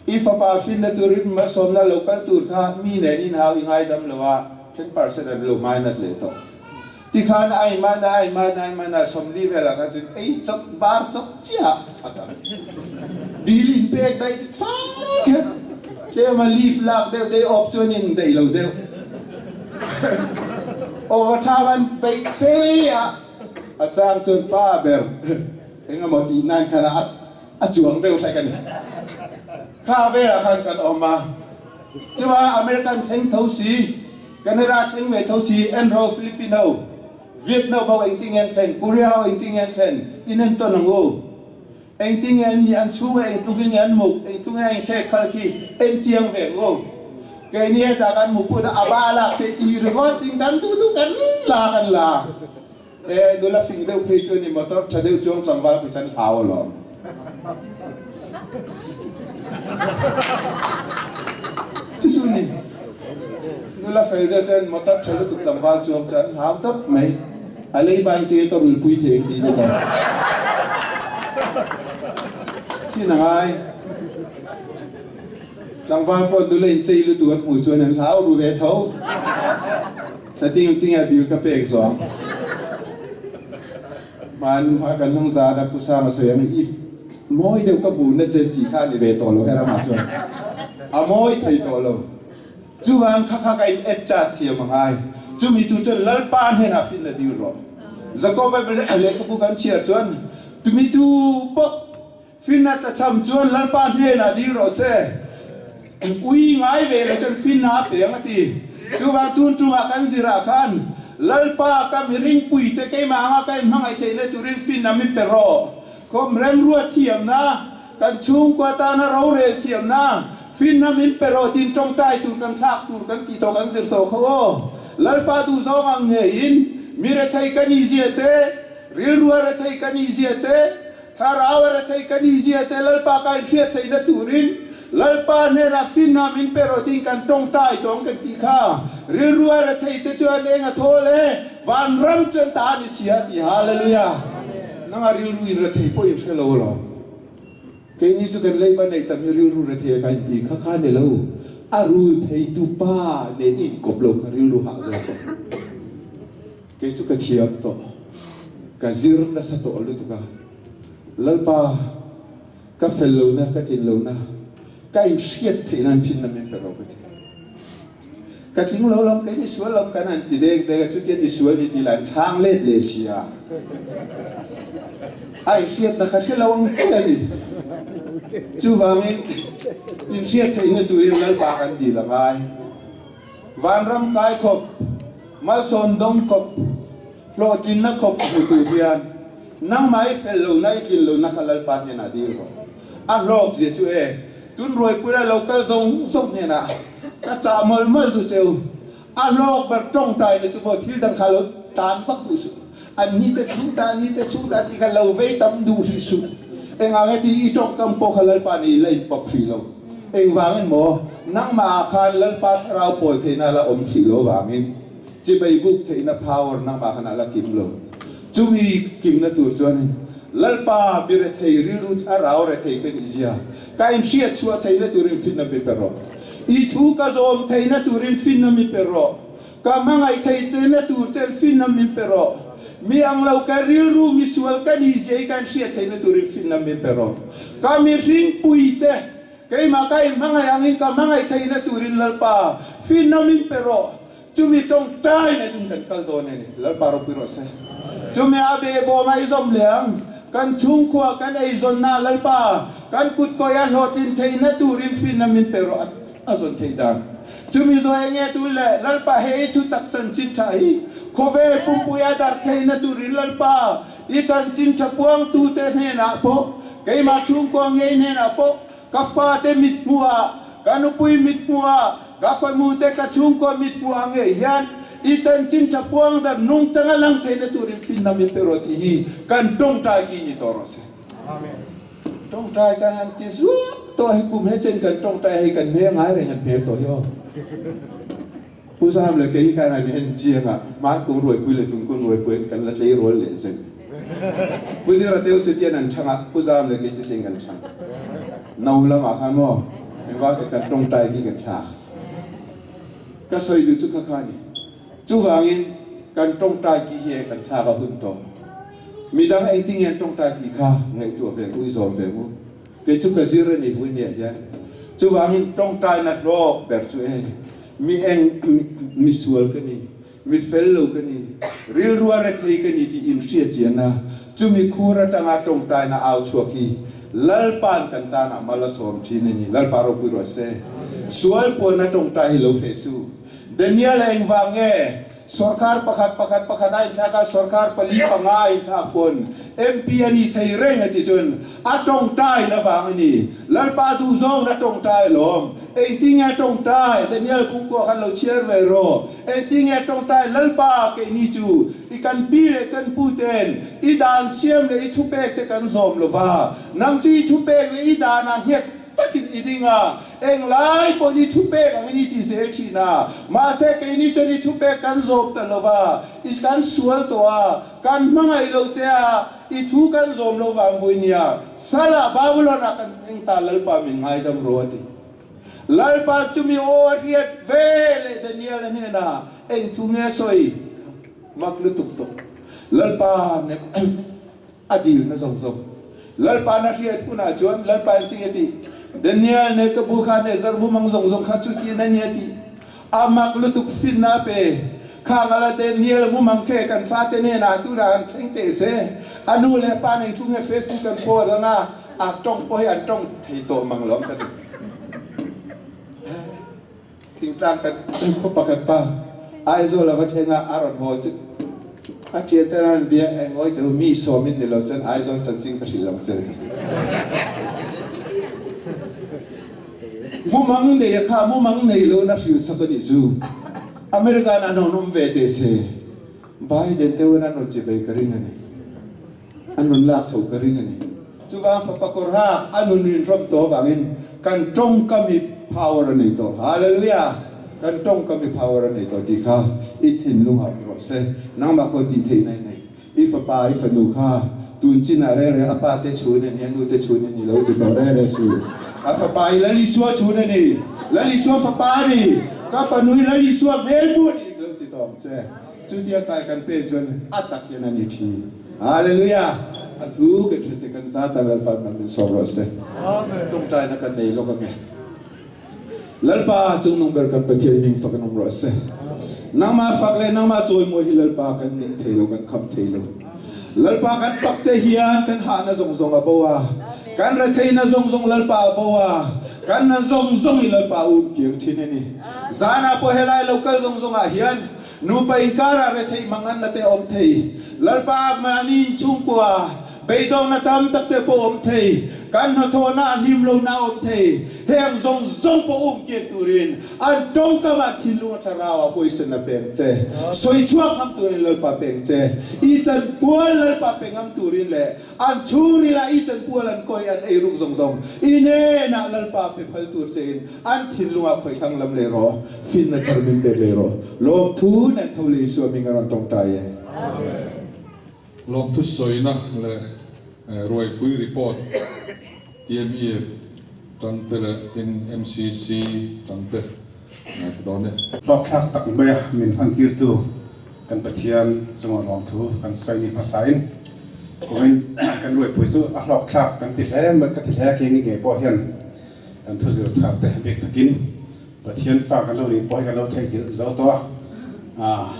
I fapa finna turin malsawmna lo kal tur kha mi nen inhau i ngaidam lo a, 10% an lo minus leh tawh. Tikhan ai man a, ai man a, ai man a, 40 velah khan chuan ei chawp, bar chawp chiah a tam. Bill in pek daih fai kher. Tlema leave lak deuh te awp chuan in daih lo deuh. Overtime an peih fe a, a chang chuan pa ber engemaw tih nan khan a a chuang deuh hrek a ni. Kha velah khan kan awm a, chuan American thleng tho si, Canada thleng ve tho si, Enro, Filipino, Vietnam ho engtin nge an thlen, Korea ho engtin nge an thlen, in en tawn ang u. Engtin nge an nih, an chhung ah engtluk in nge an muk, engtluk nge an inkhek khal khi en chiang ve ang u. Keini hetah kan mu phut a, a ba lak theih ti ringawt in kan duh duh kan la kan la. E nula fing deuh phei chu ni motor tha deuh chuang tlangval phei chuan hlau alawm. Chu chu ni nula fel deuh chuan motor tha lutuk tlangval chuang chuan hlau tawp mai. A lei bain te ka rulpui thei ang tih ni tawh. Sin a ngai. Tlangval pawh nula inchei lutuk an hmuh chuan an hlau ru ve tho. Thla ting ting a bil ka pek zawng. Hman hma kan hnung zan a Pu Sanga sawi ang i mawi deuh ka hmu na che tih kha a ni ve tawh lo he ramah chuan a mawi thei tawh lo. Chuvang kha kha ka in et chat thiam a ngai. Chumi tur chuan Lalpa hnenah finna dil rawh. Jakob Bible lehkhabu kan chhiar chuan tumi tu pawh Finna tlachham chuan Lalpa hnenah dil rawh se. Ui ngai ve lo chuan finna a pe ang a ti. Chuvang tun tungah kan zirah khan Lalpa ka miringpuite keimah anga ka inhmangaih theihna turin finna mi pe rawh. Khawm remruat thiamna, kan chhungkua tana rorel thiamna, finna min pe rawh tiin tawngtai tur kan thlak tur kan tih tawh kan zir tawh kha aw. Lalpa duhzawng ang ngeiin mi rethei ka nihzia te, rilrua rethei ka nihzia te, Thlarau a rethei ka ni zia te Lalpa ka inhriat theihna turin. Lalpa hnenah finna min pe rawh tiin kan tawngtai tawng kan tih kha. Rilru a rethei te chuan eng a thawl e, vanram chuan ta a ni si a ti. Hallelujah! Nanga rilru in rethei pawh in hre lo alawm. Keini chu kan leiba nei tam hi rilru rethei a ka inti kha kha ni lo. A rul theitu pa nen i inkawp lo kha rilru hah zawk a. Kei chu ka thiam tawh, ka zir nasa tawh lutuk a. Lalpa. Ka fel lohna, ka tlin lohna, ka inhriat theih nan finna min pe rawh ka ti. Ka tling lo lam, kei misual lam kan han ti dek dek a, chutiang misual ni ti lah an chhang let leh si a. A inhriatna kha hre lo ang chiah a ni. Chuvangin inhriat theihna turin Lalpa kan dil a ngai. Vanram kai khawp, malsawm dawng khawp, Hlawhtlinna khawp hmu tur hian nangmah i fel lohna i tlin lohna kha Lalpa hnenah dil rawh. A hlawk zia chu e, tun ruaipuila lo kal zawng zawng hnenah ka chah mawlh mawlh duh che u. A hlawk ber tawngtaina chu maw thil dang kha lo tan vak duh suh. An ni te chhung ta, an ni te chhung ta tih kha lo vei tam duh hrih suh. Engah nge tih i tawngkam pawh kha Lalpa nih i la inpawp hrih lo. Engvangin maw nangmah ah khan Lalpa thlarau pawl theihna la awm hrih lo vangin. Chibai buk theihna power nangmah khan a la kim lo. Chumi kimna tur chuanin Lalpa mi rethei rilru thlarau rethei ka nih zia ka inhriat chhuah theihna turin finna mi pe rawh. I thu ka zawm theihna turin finna mi pe rawh. Ka hmangaih theih chena tur chen finna min pe rawh. Mi ang lo ka rilru misual ka nih zia hi ka inhriat theihna turin finna min pe rawh. Ka mihringpui te keimah ka inhmangaih angin ka hmangaih theihna turin Lalpa finna min pe rawh. Chumi tawngtai na chung kan kal dawn a ni. Lalpa ropui rawh se. Chumi a behbawm a i zawm leh ang. Kan chhungkhua kan eizawnna Lalpa kan kut kawi a hlawhtlin theihna turin finna min pe rawh a zawn theih dan. Chumi zawi enge tul le Lalpa he i thutak chanchin tha hi khawvel pumpui a darh theihna turin Lalpa i chanchin tha puangtute hnenah pawh keimah chhungkhua ngei hnenah pawh Ka fate mithmuhah, ka nupui mithmuhah, ka famute ka chhungkua mithmuhah ngei hian i chanchin tha puang dan nungchang a lang theihna turin finna min pe rawh tih hi kan tawngtai ki ni tawh rawh se. Tawngtai kan han ti zuah tawh hi kum he chen kan tawngtai hei kan hmel ngai reng an hmel tawh hi aw. Pu Zam leh kei hi kan han en chiang a, hmaan kum ruaipui leh tun kum ruaipui kan la tleirawl leh zel. Pu Zira teu chu tian an chhang a, Pu Zam leh kei chu tian kan chhang. No lamah khan maw engvang chu kan tawngtai khi kan thlak. Ka sawi duh chu kha kha a ni. Chuvangin kan tawngtai ki hi kan thlak a hun tawh. Midang engtin nge an tawngtai tih kha ngaihtuah ve ang u, i zawm ve ang u. Kei chu ka zir a ni vui nia hian. Chuvangin tawngtaina hlawk ber chu e, mi eng mi sual ka ni, mi fel lo ka ni, rilrua rethei ka ni tih inhria chian a, chumi khur atanga tawngtaina au chhuak hi Lalpa'n kan tanah mal a sawm thin a ni. Lalpa ropui rawh se. Sual puanna tawngtai hi lo hreh su. Daniel a engvang nge? Sorkar pakhat pakhat pakhat a inthlak a, sorkar pali panga a inthlak pawn MP a ni thei reng a ti chuan a tawngtai na vang a ni. Lalpa duhzawng na tawngtai alawm. Engtin nge a tawngtai? Daniel Kungkua khan lo chhiar ve rawh. Engtin nge a tawngtai? Lalpa keini chu i kan pi leh kan pu ten i dan siam leh i thupek te kan zawm lo va, nang chu i thupek leh i danah nghet takin i ding a, Englai pawh ni thupek angin i ti zel thin a, mahse keini chuan i thupek kan zawm ta lo va, i kan sual tawh a, kan hmangaih lo che a, i thu kan zawm lo vang vui nia, Salah Babylon-ah kan hming ta Lalpa min ngaidam rawh a ti. Lalpa chumi aw a hriat ve leh Daniel-a hnenah eng thu nge a sawi? Mak lutuk tawh. Lalpa A dilna zawng zawng Lalpa na hriat hunah chuan Lalpa in ti a ti. Daniel ne ka bu kha ne zar mumang zawng zawng kha chuti na ni a ti. A mak lutuk finna a pe. Khang ala Daniel mumang khe kan fate hnenah tunah han thleng teh se. A nu leh pa nei thung he Facebook kan post anga a tawng pawh hi an tawng thei tawh mang lo ka ti. Thingtlang kan khaw pakhat pa Aizawl a va thleng a, a rawn haw chu a thian ten an bia eng ngawi teh u, mi sawm in ni lo chuan Aizawl chanchin ka hrilh lo che a ti. Mumang nei a kha mumang nei lo in a hrilh sak a nih chu. American an rawn awm ve teh se Biden te uan an rawn che ve ka ring a ni. An rawn lak chho ka ring a ni. Chuvang fapa kawr ha a nun rinhrawm tawh avangin kan tawngkam hi power a nei tawh. Hallelujah! Kan tawngkam hi power a nei tawh tih kha i thinlung ah rawh se. Nangmah pawh tih theihna i nei. I fapa, i fanu kha tun chinah reng reng a pa te chhun a ni, a nu te chhun a ni lo ti tawh reng reng suh. A fapa hi Lal Isua chhun a ni, Lal Isua fapa a ni, ka fanu hi Lal Isua hmelmu a ni lo ti tawh ang che. Chutia kai kan pek chuan a tak hian a ni thin. Hallelujah! A thu kan hre te kan zat a Lalpa man min sawm rawh se. Tawngtaina kan nei lawk ange. Lalpa chungnung ber kan Pathian hming fak in awm rawh se. Nangmah fak leh nangmah chawimawi hi Lalpa kan ning thei lo, kan kham thei lo. Lalpa kan fak che hian kan hahna zawng zawng a bo a, kan retheihna zawng zawng Lalpa a bo a, kan na zawng zawng hi Lalpa a um kiang thin a ni. Zanah pawh helai lo kal zawng zawngah hian nupa inkarah retheih manganna te a awm thei. Lalpa mahni inchhungkua Beidawngna tam tak te pawh awm thei, kan hnathawhna a hlim lohna a awm thei. Heng zawng zawng pawh um kiak turin an tawngkam ah thinlung a thlarau ah huaisen a peng che. Sawi chhuak ngam turin Lalpa peng che. I chanpual Lalpa pe ngam turin leh an chhungril ah i chanpual an kawi an ei ruk zawng zawng i hnenah Lalpa pe phal tur che in an thinlung ah khawih thang lam leh rawh. Finna thar min pek leh rawh. Lawmthu nen tho leh Isua hming a rawn tawngtai e. Amen. Lawmthu sawina leh ruaipui report TMEF tangte leh tin MCC tangte ngaithla dawn e. Hlawkthlak tak maia min hmantirtu kan Pathian chunga lawmthu kan sawi ni hmasain kumin kan ruaipui chu a hlawkthlak kan ti hle mai ka ti hle a keng ngei pawh hian kan thu zir thar te bik takin Pathian fa kan lo nih pawh hi kan lo theihnghilh zo tawh a.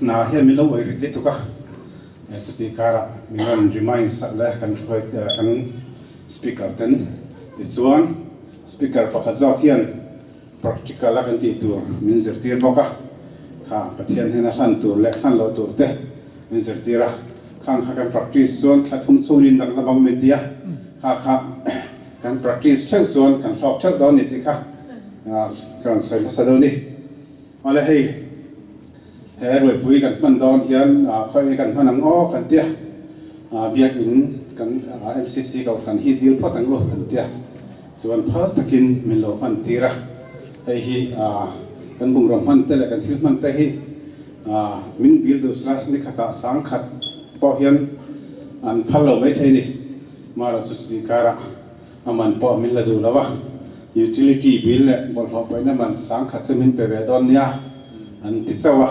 Hna hian min lo uai rit lutuk a, chutih karah min rawn remind sak leh kan hruai kan speaker ten tichuan speaker pakhat zawk hian practical a kan tih tur min zirtir bawk a, kha Pathian hian a hlan tur leh hlan loh tur te min zirtir a, khang kha kan practice chuan thla thum chhungin dang la bang min ti a, kha kha kan practice theuh chuan kan hlawk theuh dawn ni tih kha ka rawn sawi hmasa deuh a ni. Awle hei, he ruaipui kan hman dawn hian khawi kan hman ang aw kan tia, biakin kan MCC kohhran hi dil phawt ang u kan tia, chuan phal takin min lo hman tir a, hei hi kan bungraw hman te leh kan thil hman te hi min bil duh sela nikhatah sangkhat pawh hian an phal lo maithei ni, Mara Susi karah. A man pawh min la duh lo a, utility bill leh bawlhhlawh paihna man sangkhat chu min pe ve dawn nia an ti chauh a.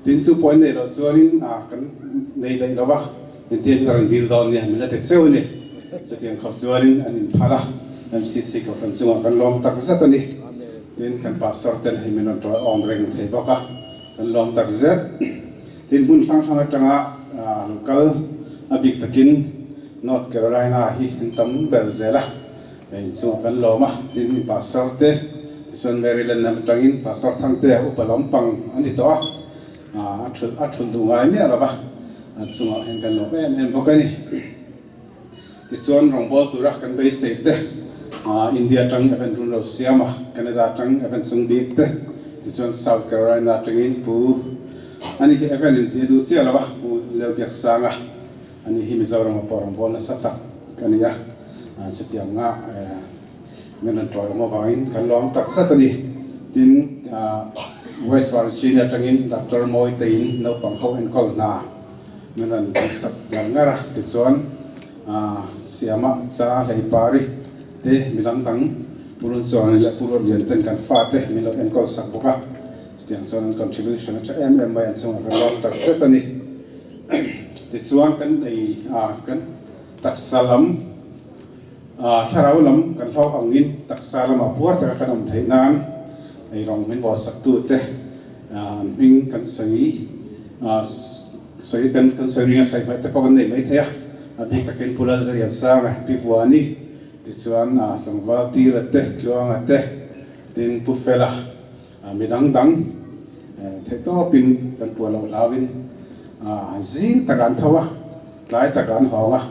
Tin chu pawh in neih loh chuanin a kan nei daih lo a, inti an ka rawn dil dawn nia min la ti cheu a ni. Chutiang khawp chuanin an inphal a, MCC kohhran chungah kan lawm tak zet a ni. Tin kan pastor ten hei min rawn tawi awm reng thei bawk a, kan lawm tak zet. Tin hmun hrang hrang atanga lo kal a bik takin North Carolina hi an tam ber zel a, inchungah kan lawm a, tin Pastor te tichuan Maryland lam atangin Pastor Thangtea upa lampang a ni tawh a, a thulh a thulh duh ngai miah lo va, an chungah hian kan lawm em em bawk a ni. Tichuan rawngbâwl tura kan beisei te, India atang Evan Run lo siam a, Canada atang Evan Chung Bik te, tichuan South Carolina atangin Pu Ani hi Evan in tih a duh chiah lo a, Pu Lelbiaksanga. Ani hi Mizoram a pawh rawngbâwl nasa tak a ni a, chutianga min rawn ṭawih awm avangin kan lawm tak zet a ni. Tin, West Virginia aṭangin Doctor Mawiteiin naupang ho enkawl hna min rawn sak ngar ngar a, tichuan Siama Cha Hleipari te mi dang dang Pu Runchuani leh Pu Ruatlian ten kan fate min lo enkawl sak bawk a, chutiang chuan an contribution a ṭha em em mai an chungah kan lawm tak zet a ni. Tichuan kan ei a, kan taksa lam thlarau lam kan hlauh angin taksa lamah puar taka kan awm theih nan ei rawng min bawhsaktute an hming kan sawi sawi kan kan sawi ring a sawi hmaih te pawh kan nei mai thei a, a bik takin Pu Lalzaliansanga Pi Vuani tichuan tlangval Tira te Tluanga te tin Pu Fela Mi dang dang theih tawpin kan puah loh hlauin zing takah an tho a, tlai takah an hawng a,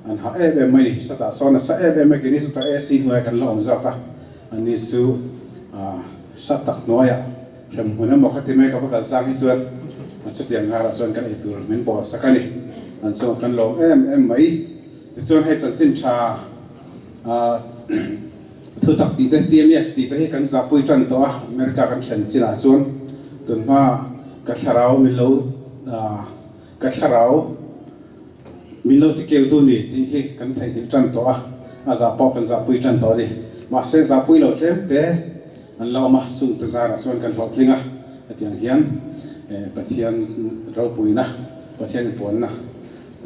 an hah em em mai ni. Satah sawn a sa em em mai, keini chu ta AC hnuaiah kan la awm zawk a, ani chu sa tak hnuaiah hrem hmun emaw kha ti mai ka va kal chang hi chuan chutiang ngarah chuan kan eitur min bawh sak a ni. An chungah kan lawm em em mai. Tichuan hei chanchin tha. Thutak tih te, TMF tih te hi kan zahpui tan tawh a, America kan thlen chinah chuan tunhma ka thlarau min lo ka thlarau min lo ti keutu ni tih hi kan theihnghilh tan tawh a, a zah pawh kan zahpui tan tawh a ni. Mahse zahpui lo tlem te an la awm a, chung te zarah chuan kan hlawhtling a, hetiang hian Pathian ropuina, Pathian inpuanna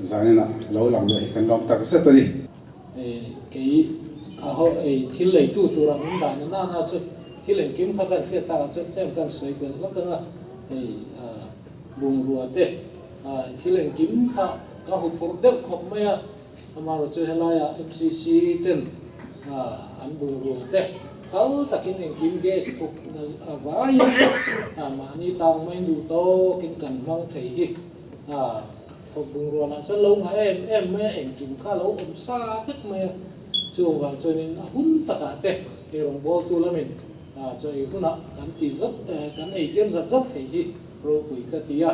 zaninah lo lang leh hi kan lawm tak zet a ni. Kei a ho ei thil leitu tura min dah na nana chu thil engkim kha kan hriat takah chuan tlem kan sawi belh hlak ang a, hei bungrua te thil engkim kha ka huphurh deuh khawp mai a, amaherawhchu chu helaiah MCC ten an bungrua te phal takin engkim gas thuk vaiin mahni tang mai duh tawkin kan hmang thei hi. Thawk bungrua lah chuan lo ngah em em mai a, engkim kha a lo awm sa vek mai a, chung vang chuanin a hun takah te kei rawngbawltu lamin chaw ei hunah kan ti zat kan ei tir zat zat thei hi ropui ka ti a,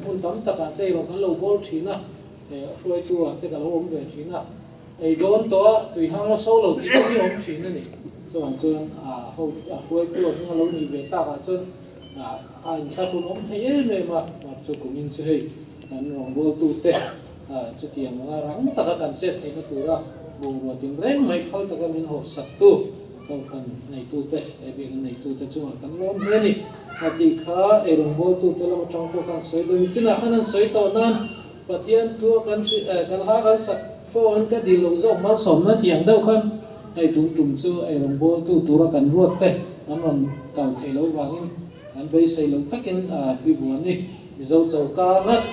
hmun tam takah te erawh kan lo bawl thin a, hruaitu ah te ka lo awm ve thin a, ei dawn tawh a tui hang la so lo tih te hi awm thin a ni, chuvang chuan a hruaitu a hming a lo nih ve takah chuan A inthlahrun awm thei em em a, mar chu kumin chu hei kan rawngbawltute chutiang anga rang taka kan chet theihna tura bungrua tinreng mai phal taka min hawhsaktu kohhran neitute leh biakinn neitute chungah kan lawm hle a ni. A tih kha ei rawngbawltute lam atang pawh khan sawi dawn chinah khan an sawi tawh nan Pathian thua kan kan hla kan sak fo an ka dil loh zawk malsawmna tih ang deuh khan hei tun tum chu ei rawngbawltu tura kan ruat te an rawn kal theih loh vangin kan beisei loh takin pi Buani Mizo choka ngat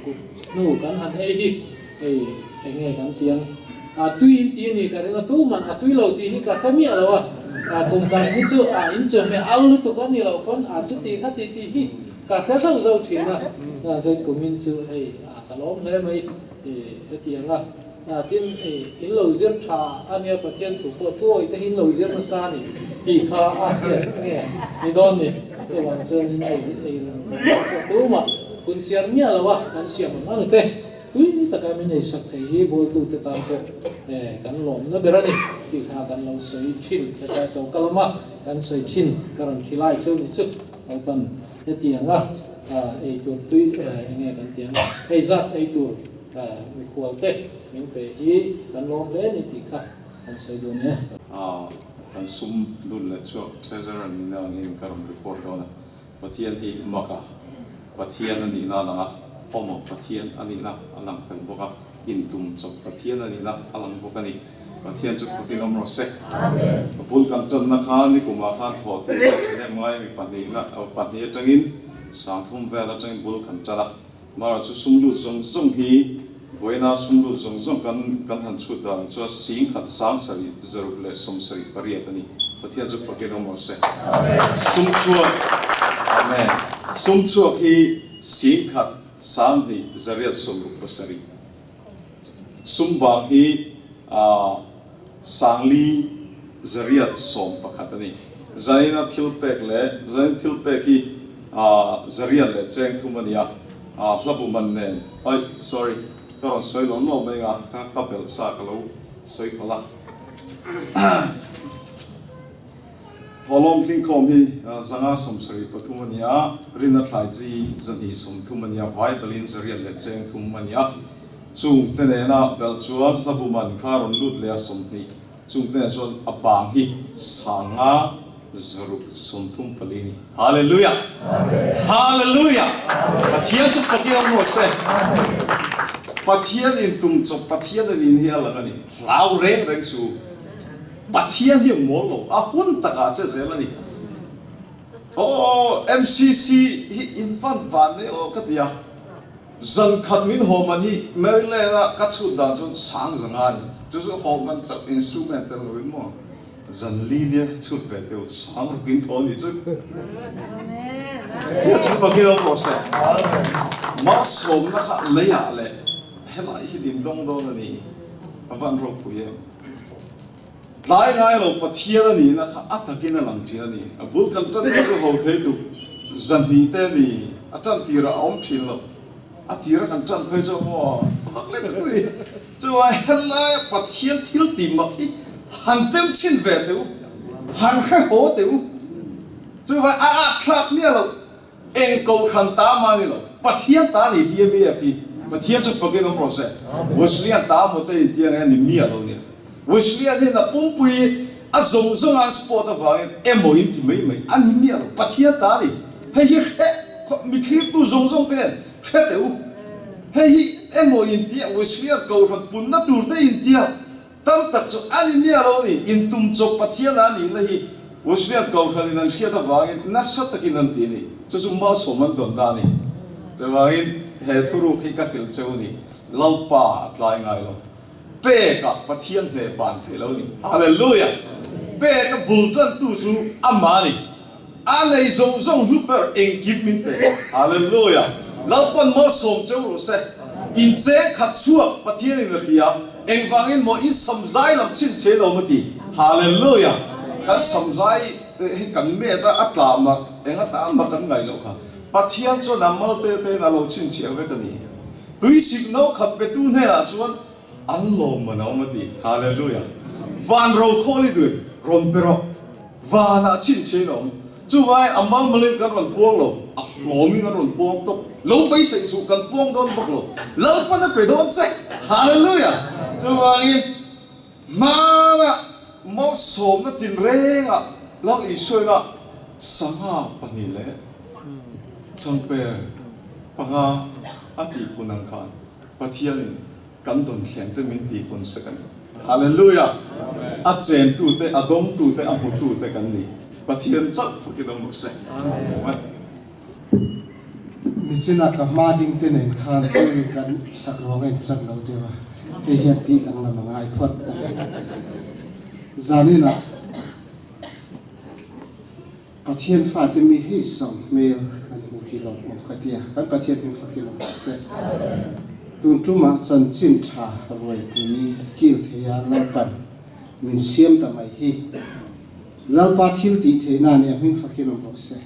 kut hnu kan han ei hi hei eng nge kan ti ang a tui in ti a ni ka ring a tuman a tui lo tih hi ka hre miah lo a kum kan hi chu a inchawhmeh al lutuk a ni loh pawn a chuti kha ti tih hi Ka hre zauh zauh thin a, chuan kumin chu hei ka lawm hle mai hetiang a, tin in lo zir tha a nia Pathian thu pawh thu awih te hi in lo zir nasa a ni tih kha a hriat nge ni dawn ni, chuvang chuan in ei ei pawh tumah kun chiar miah lo a kan siam ang ang te tui taka min ei sak thei hi bawltute tan pawh kan lawmna ber a ni tih kha kan lo sawi thin heta choka lama kan sawi thin ka rawn khilai chu ni chu. Lalpan hetiang a ei tur tui eng nge kan ti ang a, hei zat ei tur mikhual te min pe hi kan lawm hle ni tih kha kan sawi duh nia. Kan sum lut leh chhuak Treasurer nihna angin ka rawn report dawn a, Pathian hi maka Pathian a nihna a lang a, awmaw Pathian a nihna a lang tel bawk a. Intum chawp Pathian a nihna a lang bawk a ni. Pathian chu fakin awm rawh se. A bul kan tanna kha nikumah khan thawh tur leh thahnem ngai mi pahnihna pahnih atangin 3000 vel atangin bul kan tan a. Mara chu sum lut zawng zawng hi vawiina sum lut zawng zawng kan kan han chhut danah chuan 10,000 7 leh 78 a ni. Pathian chu fakin awm rawh se. Sum chhuak Amen. Sum chhuak hi 10,000 28 67 Sum bang hi 4,111 a ni. Zaina thil pek leh Zaina thil pek hi 100 leh cheng thum a ni a, hlabu man nen, aih sorry ka rawn sawi lo lo mai anga ka belh sa ka lo sawi palh a. Thawhlawm hlingkhawm hi 573 a ni a, rinna thlai chi 230 a ni a, Vaibalin 800 leh cheng thum a ni a. Chung te nena belh chuan hlabu man kha rawn lut leh a 20, chung te nen chuan a bang hi 534 a ni. Hallelujah! Hallelujah! Pathian chu fakin awm rawh se. Pathian in tum chawp Pathian a nin hi a lang a ni. Hlau reng reng suh. Pathian hi a mawl lo, a hun takah che zel a ni. Aw, MCC hi in van van nei aw ka ti a, zan khat min haw man hi Maryland a ka chhut dan chuan sang zanga a ni, chu chu haw man chauh instrument tel lo in maw zan li nia chhut ve teu sang ruk in thaw a ni chu. Thil chu fakin awm rawh se. Malsawmna kha leiah leh helai hi din dawng dawn a ni, a van ropui em. Tlai ngai lo Pathian a nihna kha a takin a lang ṭhin a ni. A bul kan ṭan te chu ho thei tuk zahnih te a ni. A ṭan tirah a awm ṭhin lo. A tira kan ṭan phei chu maw vak lek a ni. Chuvang helai Pathian thil tih mak hi Han tem chhin ve teh u, han hre haw teh u. Chuvai a at thlak miah loh, eng kohhran ta mah ni lo, Pathian ta ni DMEF hi Pathian chu fakin awm rawh se. Wesleyan ta maw te inti ang e ni miah lo nia. Wesleyan hian a pumpui a zawng zawng a an support avangin emaw inti mai mai a ni miah lo, Pathian ta ni. Hei hi hre mi thlirtu zawng zawng te hian hre teh u. Hei hi emaw intia Wesleyan kohhran punna tur te intia Tam tak chu a ni miah lo a ni. Intum chawp Pathian a nihna hi Wesleyan Kohhranin an hriat avangin nasa takin an ti a ni. Chu chu malsawm an dawn na a ni. Chuvangin he thuruk hi ka hrilh che u ni, Lalpa a tlai ngai lo. Pekah Pathian hneh ban thei lo a ni. Hallelujah! Peka bul tantu chu amah a ni. A nei zawng zawng hlu ber engkim min pe. Hallelujah! Lalpan malsawm cheu rawh se. In cheng khat chhuak Pathian in a hria. Engvangin maw in samzai lam chin che lo maw ti. Hallelujah! Kan samzai hi kan met a, a tla mak, eng atan mah kan ngaih loh kha. Pathian chuan a mal te te in a lo chhinchhiah vek a ni. Tui sik no khat petu hnenah chuan An lawm man a awm a ti. Hallelujah. Van ro khawl i duin rawn pe rawh. Vanah chhinchhiain a awm. Chuvai a malmalin kan rawn puang lo, a hlawmin an rawn puang tawp. Lo beiseih suh kan puang dawn bawk lo. Lalpan a pe dawn che. Hallelujah. Chuvangin hmanah malsawmna tinrengah Lal Isuaina sangha pahnih leh changper panga a tihpun ang khan Pathianin kan dawnthleng te min tih pawn sek a ni. Hallelujah! A chentu te, a dawngtu te, a hmutu te kan ni. Pathian chauh fakin awm rawh se. Amen. Michina ka hma ding te nen khan thil kan sak ruang a inchak lo deuh a, hei hian tih danglam a ngai phawt a ni. Zaninah Pathian fate mi hi zawng hmel kan hmuh hi lo awm ka tia, kan Pathian hming fak hi lo awm se. Tun tumah chanchin tha ruaipui kil theia Lalpan min siam ta mai hi Lalpa thil tih theihna nia hming fak hi lo awm se.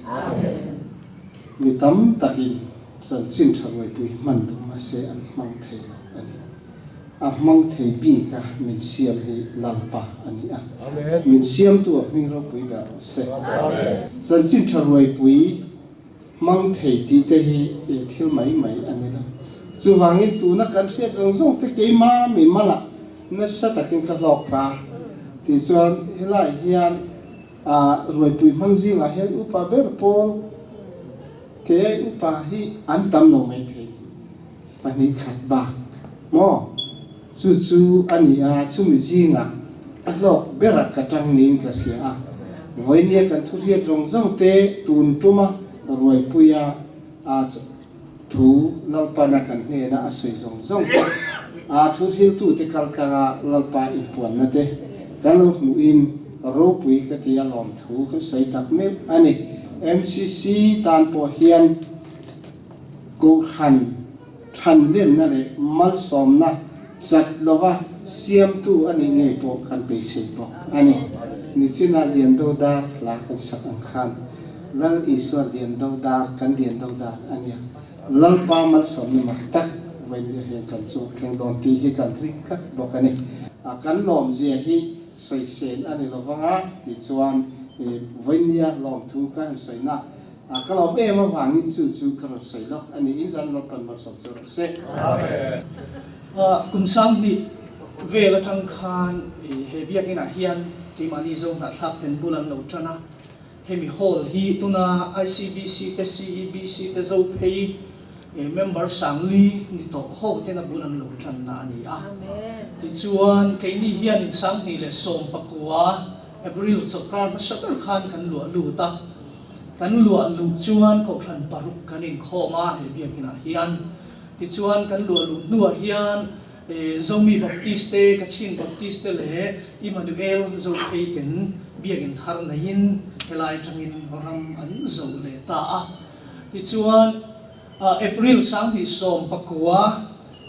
Mi tam takin chanchin tha ruaipui hman duh mahse an hmang thei lo a ni. A hmang thei bik a min siam hi Lalpa a ni a. Min siamtu a hming ropui ber rawh se. Chanchin tha ruaipui hmang thei tih te hi thil mai mai a ni lo. Chuvangin tuna kan hriat zawng zawng te keima mi malah nasa takin ka hlawk pha tih chuan helai hian ruaipui hmang zingah hian upa ber pawl kei upa hi an tam lo mai thei. Pahnih khat bak maw? Chu chu a ni a, chumi zingah a hlawk berah ka tang niin ka hria a. Vawinia kan thu hriat zawng zawng te tun tuma Ruaipuia a thu Lalpana kan hnena a sawi zawng zawng te, a thu hriltute kaltlanga Lalpa inpuanna te kan lo hmuhin ropui ka ti a lawmthu kan sawi tak meuh a ni. MCC tan pawh hian Kohhran thanlenna leh malsawmna chat lova siamtu a nih ngei pawh kan beisei bawk a ni. Nichina Liando dar hla kan sak ang khan Lal Isua Liando dar kan Liando dar a nia. Lalpa malsawmna mak tak vawiin hian kan chu thleng dawn tih hi kan ring tlat bawk a ni. Kan lawmzia hi sawisel a ni lovanga tih chuan vawinia lawmthu ka han sawina A ka lawm em avangin chu chu ka rawn sawi lawk a ni. In zan Lalpan malsawm chu rawh se. Kum 2000 vel atang khan he biakinah hian keimahni Zo hnahthlak ten bul an lo tan a. Hemi hall hi tuna ICBC te CEBC te Zo phei member 4000 ni tawh ho tena bul an lo tanna a ni a. Tichuan keini hianin 2019 April chawlhkar hmasa ber khan kan luah lut a. Kan luah luh chuan kohhran paruk kan inkhawm a he biakinah hian. Tichuan kan luah luh hnuah hian Zomi Baptist te, Kachin Baptist te leh Immanuel Zophei ten biakin thar neiin helai atangin ram an zo leh ta a. Tichuan April 2019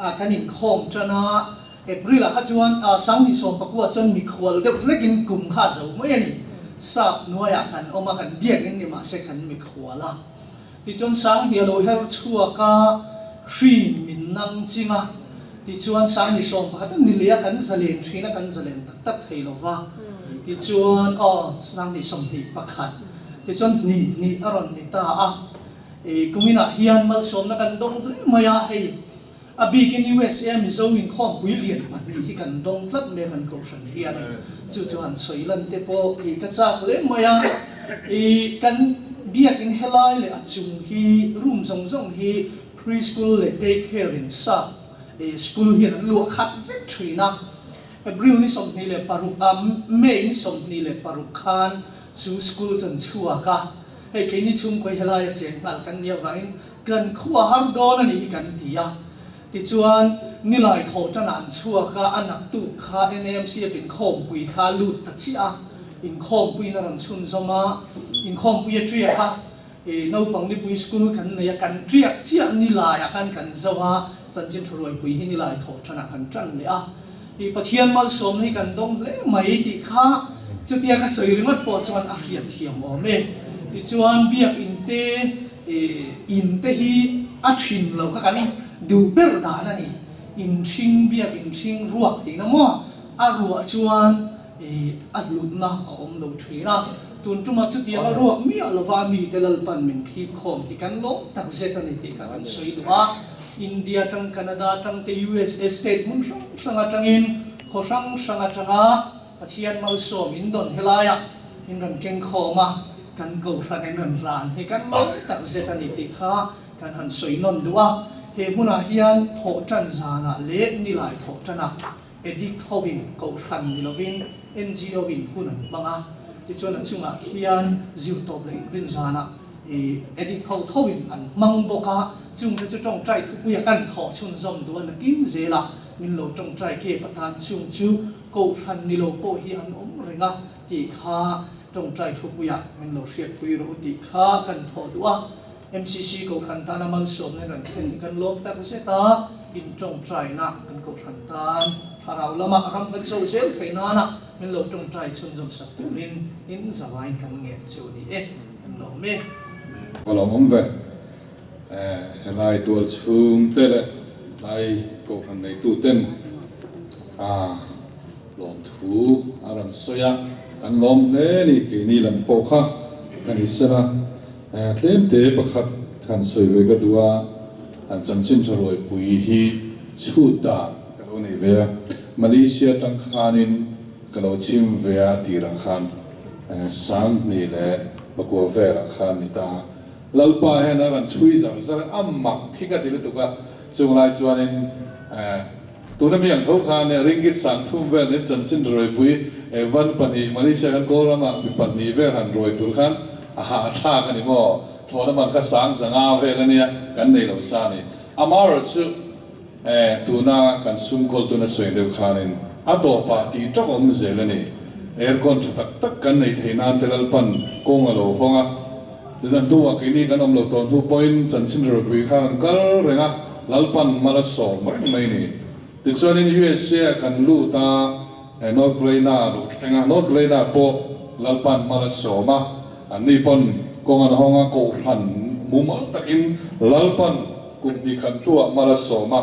ah kan inkhawm tan a. April ah kha chuan 2019 ah chuan mikhual deuh hlekin kum kha a zo mai a ni. Sap hnuaiah kan awm a, kan biakin ni mahse kan mikhual a. Tichuan 2000 a lo her chhuak a, hri min nang ching a. Tichuan 21,000 a ni leh a, kan zalen thin a, kan zalen tak tak thei lo va. Tichuan aw 2021 tichuan hnih hnih a rawn ni ta a. Kuminah hian malsawmna kan dawng hle mai a, hei a bikin USA Mizo inkhawmpui lian pahnih hi kan dawng tlat mai a kan kohhran hian e. Chu chu han sawi lan te pawh i ka chak hle mai a. I kan biakin helai leh a chung hi room zawng zawng hi Pre-school leh day care in sap school hian an luah khat vek thin a. April ni 26 a May ni 26 khan chu school chu an chhuak a. Hei keini chhungkawi helaia cheng nghal kan nih avangin kan khua har dawn a nih hi kan ti a. Tichuan nilai thawh tan ah an chhuak a, a naktuk kha NAMCF inkhawmpui kha lut ta chiah a, inkhawmpuiin a rawn chhunzawm a, inkhawmpui a tiak a. I naupang nipui school kan nei a, kan tiak chiah nilaiah khan kan zo a, chanchin thu ruaipui hi nilai thawh tanah kan tan leh a. I Pathian malsawmna hi kan dawng hle mai tih kha chutia ka sawi ringawt pawh chuan a hriat thiam awm e. Tichuan biak in te in te hi a thin lo kha kan duh ber dan a ni. In hring biak in hring ruak tihna maw a ruah chuan I a hlutna a awm lo thin a, tun tuma chutiang a ruak miah lova mite Lalpan min khip khawm hi kan lawm tak zet a ni tih kha kan sawi duh a. India atang, Canada atang te, USA state hmun hrang hrang atangin, khaw hrang hrang atanga Pathian malsawm in dawn helaiah in rawn keng khawm a, kan kohhran in rawn hlan hi kan lawm tak zet a ni tih kha kan han sawi nawn duh a. He hmunah hian thawhtan zanah leh nilai thawhtanah Addict hovin kohhran ni lovin NGO in hun an hmang a, tichuan a chungah khian zirtawp leh inrin zanah addict ho thovin an hmang bawk a, chungte chu tawngtai thupuia kan thawh chhunzawm duh a nakin zela min lo tawngtai kep atan chung chu kohhran ni lo pawh hi an awm reng a tih kha tawngtai thupuia min lo hriatpui rawh u tih kha kan thawh duh a. MCC Kohhran tana malsawmna in rawn thlen hi kan lawm tak zet a, in tawngtaina kan Kohhran tan thlarau lama ram kan zo zel theih nana min lo tawngtai chhunzawm sak turin in zavain kan ngen che u ni e, kan lawm e. Ka lawm awm ve. Helai tual chhung te leh helai Kohhran neitu ten a lawmthu a rawn sawi a, kan lawm hle ni keini lam pawh kha ka ni sen a. Tlemte pakhat han sawi ve ka duh a, an chanchin tha ruaipui hi chhut dan ka lo nei ve a, Malaysia atang khanin ka lo chhim ve a tirah khan 2009 velah khan ni ta a, Lalpa hian a rawn chhui zar zar a, a mak khi ka ti lutuk a, chung lai chuanin Tuna mi ang tho khan ringgit 30,000 vel nen chanchin ruaipui van pahnih Malaysia kan kawl ramah mi pahnih vel han ruai tur khan a hahthlak a ni maw? Thlawhna man kha 500 vel a nia kan nei lo sa a ni. Amaherawhchu tuna kan sum kawl tuna sawi deuh khanin a tawpah tih tawk awm zel a ni. Aircon tha tak tak kan neih theih nan te Lalpan kawng a lo hawng a, tuna hnuah keini kan awm lo tawh hnu pawhin chanchin ruaipui khan an kal reng a, Lalpan mal a sawm reng mai ni. Tichuanin USA ah kan lut a, North Carolina ah luh thleng a, North Carolina pawh Lalpan mal a sawm a, anni pawn kawng an hawng a, kohhran mumal takin Lalpan kum hnih khat hnuah mal a sawm a.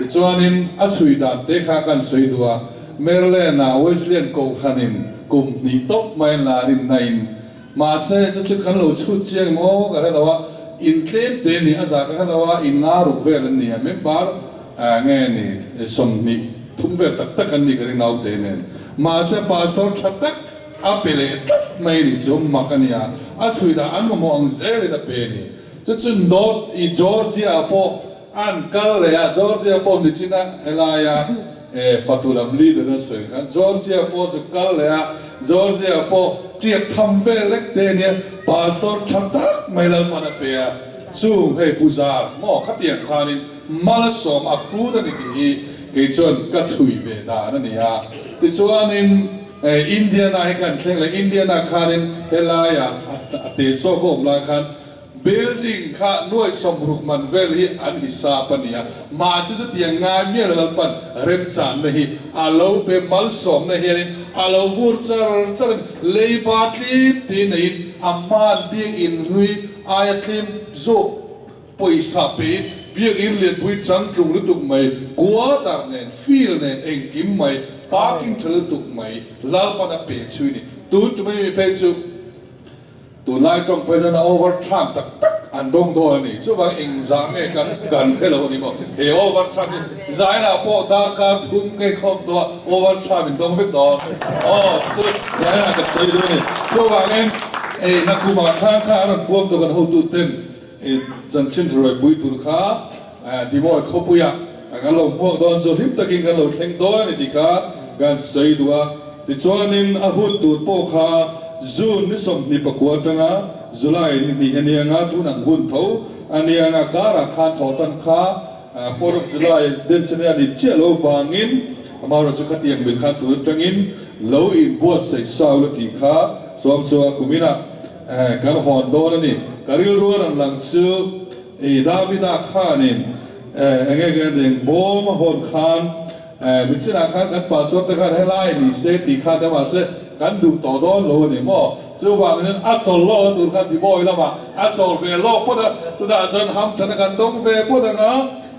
Tichuanin a chhui dan te kha kan sawi duh a, Maryland ah Wesleyan kohhranin kum hnih tawp mai an la rinna in Mahse, chu chu kan lo chhut chiang maw ka hre lo a, in tlem te ni a za ka hre lo a, in nga ruk vel an ni a, member nge ni 23 vel tak tak an ni ka ring naute nen. Mahse, pastor tha tak a pe leh tlat mai ni chu mak a nia, a chhui dah an mamawh ang zelin a pe ni. Chu chu North i Georgia ah pawh an kal leh a, Georgia pawh nichina helaia Fatu lam leader a sawi khan Georgia pawh chu kal leh a, Georgia pawh tiak tham vel lek te ania, pastor tha tak mai Lalpan a pe a, chung hei Pu Zar maw khatiang khanin malsawm a hrut a ni tih hi kei chuan ka chhui ve dan a ni a. Tichuanin Indiana hi kan thleng leh, Indiana khanin helaia a te zawk a awm lai khan Building kha nuai 60 man vel hi an hisap a ni a, mahse chutiang ngai mial Lalpan remchanna hi a lo pe malsawmna hianin a lo vur char charin leiba tlim ti neiin a hman biak inhlui aia tlim zawk pawisa pein Biakinn lianpui changtlung lutuk mai, quarter nen, field nen, engkim mai, parking tha lutuk mai Lalpan a pe chhui ni. Tun tum ami phei chu tunlai tawng phei chuan a over time tak tak an dawng dawn a ni. Chuvang engzah nge kan kan hre lo a ni maw? He over time hi Zainah pawh darkar thum nge khawm tawh a over time in dawng vek dawn. Aw chu Zainah ka sawi duh a ni. Chuvangin ei nakumah khan kha a rawn puam tawh kan hotuten I chanchin ruaipui tur kha Dimoy khawpuiah kan lo hmuak dawn chu hlim takin kan lo thleng dawn a ni tih kha kan sawi duh a. Tichuanin a hun tur pawh kha June ni 24 atanga July ni hnih a nia nga, tun ang hun tho a nia nga, karah khan thawh tan kha Fourth of July denchhene a ni chiah lo vangin amaherawhchu chu khatiang mil khan tun atangin lo inbuatsaih sa ula tih kha sawm chu a kuminah Kan hawn dawn a ni. Ka rilru a rawn lang chu i Davida khanin eng eng nge eng bawm a hawn khan michinah khan kan pastor te khan helai ni se tih khan te mahse kan duh tawh dawn lo a ni maw? Chuvangin a chawl lawk a tur khan Tibawi lamah a chawl ve lawk phawt a, chutah chuan hamthatna kan dawng ve phawt ang a,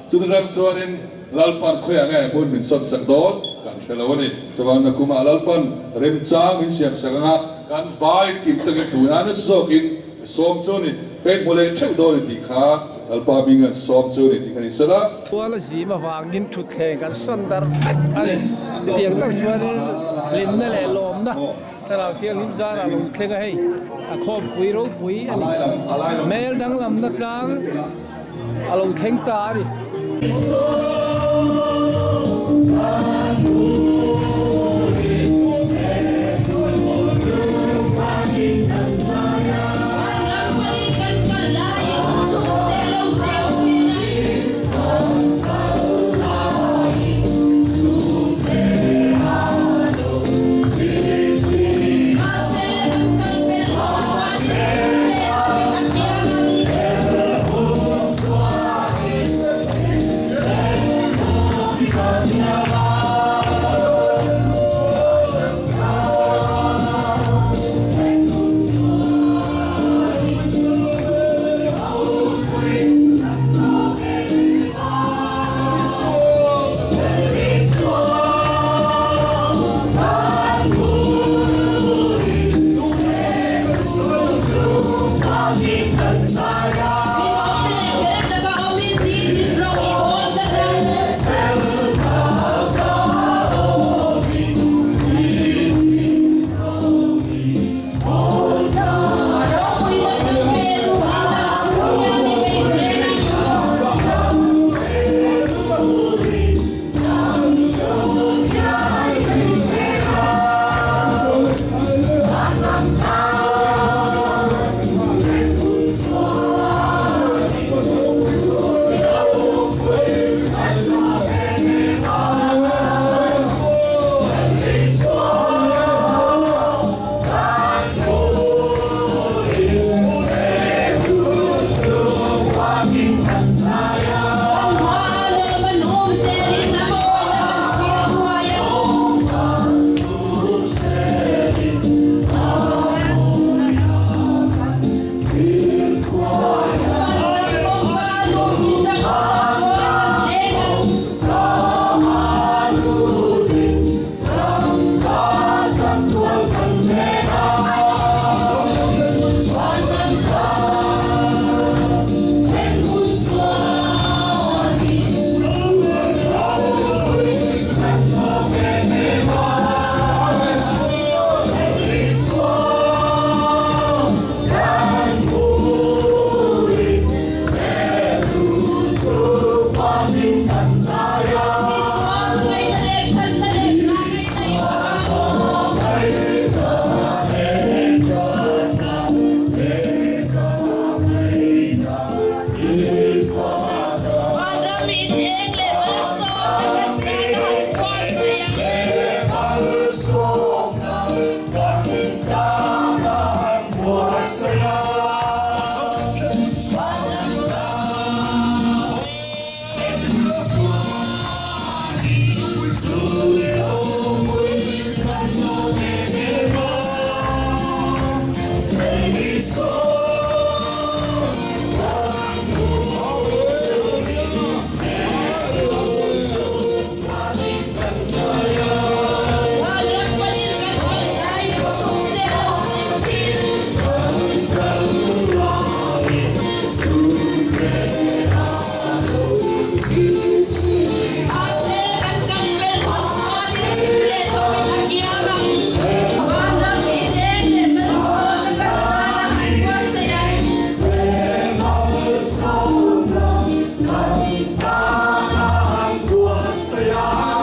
chutah chuanin Lalpan khawiah nge hmun min sawn sak dawn kan hre lo a ni. Chuvang nakumah Lalpan remchang min siam sak ang a, kan vai kim takin tun a nasa zawkin ka sawm chu a ni. Ka inhmu leh theuh dawn a ni tih kha Lalpa hming an sawm chu a ni tih kha ni sela. Kuala zim avangin thutthleng kan sawn darh vek a ni. Chutiang tak chuanin hlimna leh lawmna thlarau thianghlim zarah lo thleng a hei, a khawmpui ropui a ni. Hmel danglamna tlang. A lo thleng ta a ni.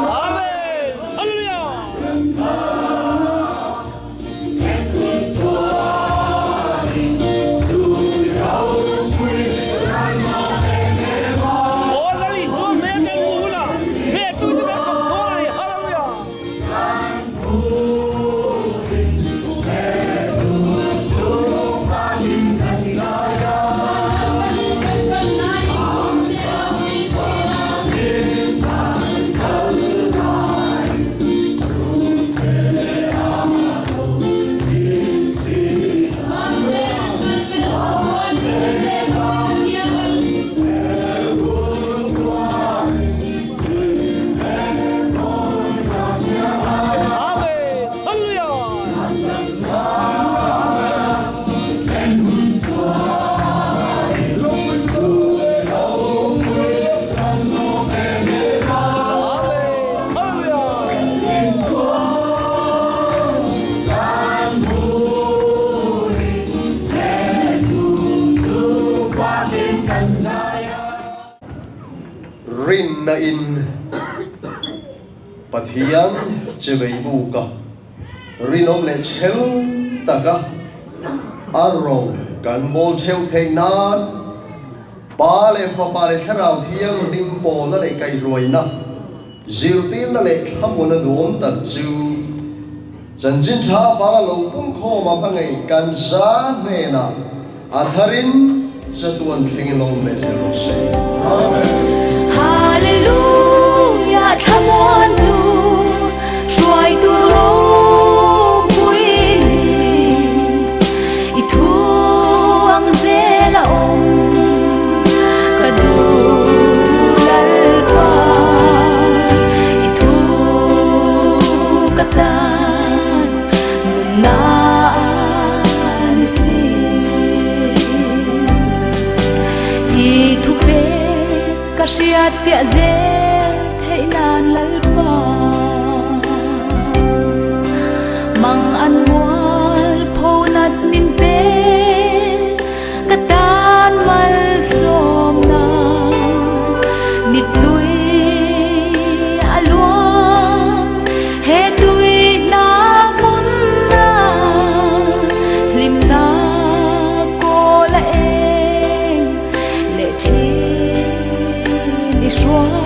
Amen! Hallelujah! Aw Lal Isua hmel kan hmuh hunah hnehtu chu kan fak dawn a ni. Hallelujah! Rinna in Pathian chevei buka rinawm leh chhel taka a rawng kan bawl theuh theih nan Pa leh Fapa leh Thlarau Thianghlim pawlna leh kaihhruaina, zirtirna leh thlamuana duhawm tak chu Chanchin Tha avanga lo pumkhawm a va ngei kan za hnenah a tharin chatuan thlengin lo awm leh zel rawh se. Amen. Hallelujah thlamuan nu hruaitu ropui ni i thu ang zel a awm ka duh Lalpa i thu ka tan nunna ni si i thu pe ka hriat fiah zel theih nan Lalpa mang an mual pho nat min pe ka tan malsawmna mittui a luang he tui hna hmunna hlimna kawl a eng leh thin i hruai.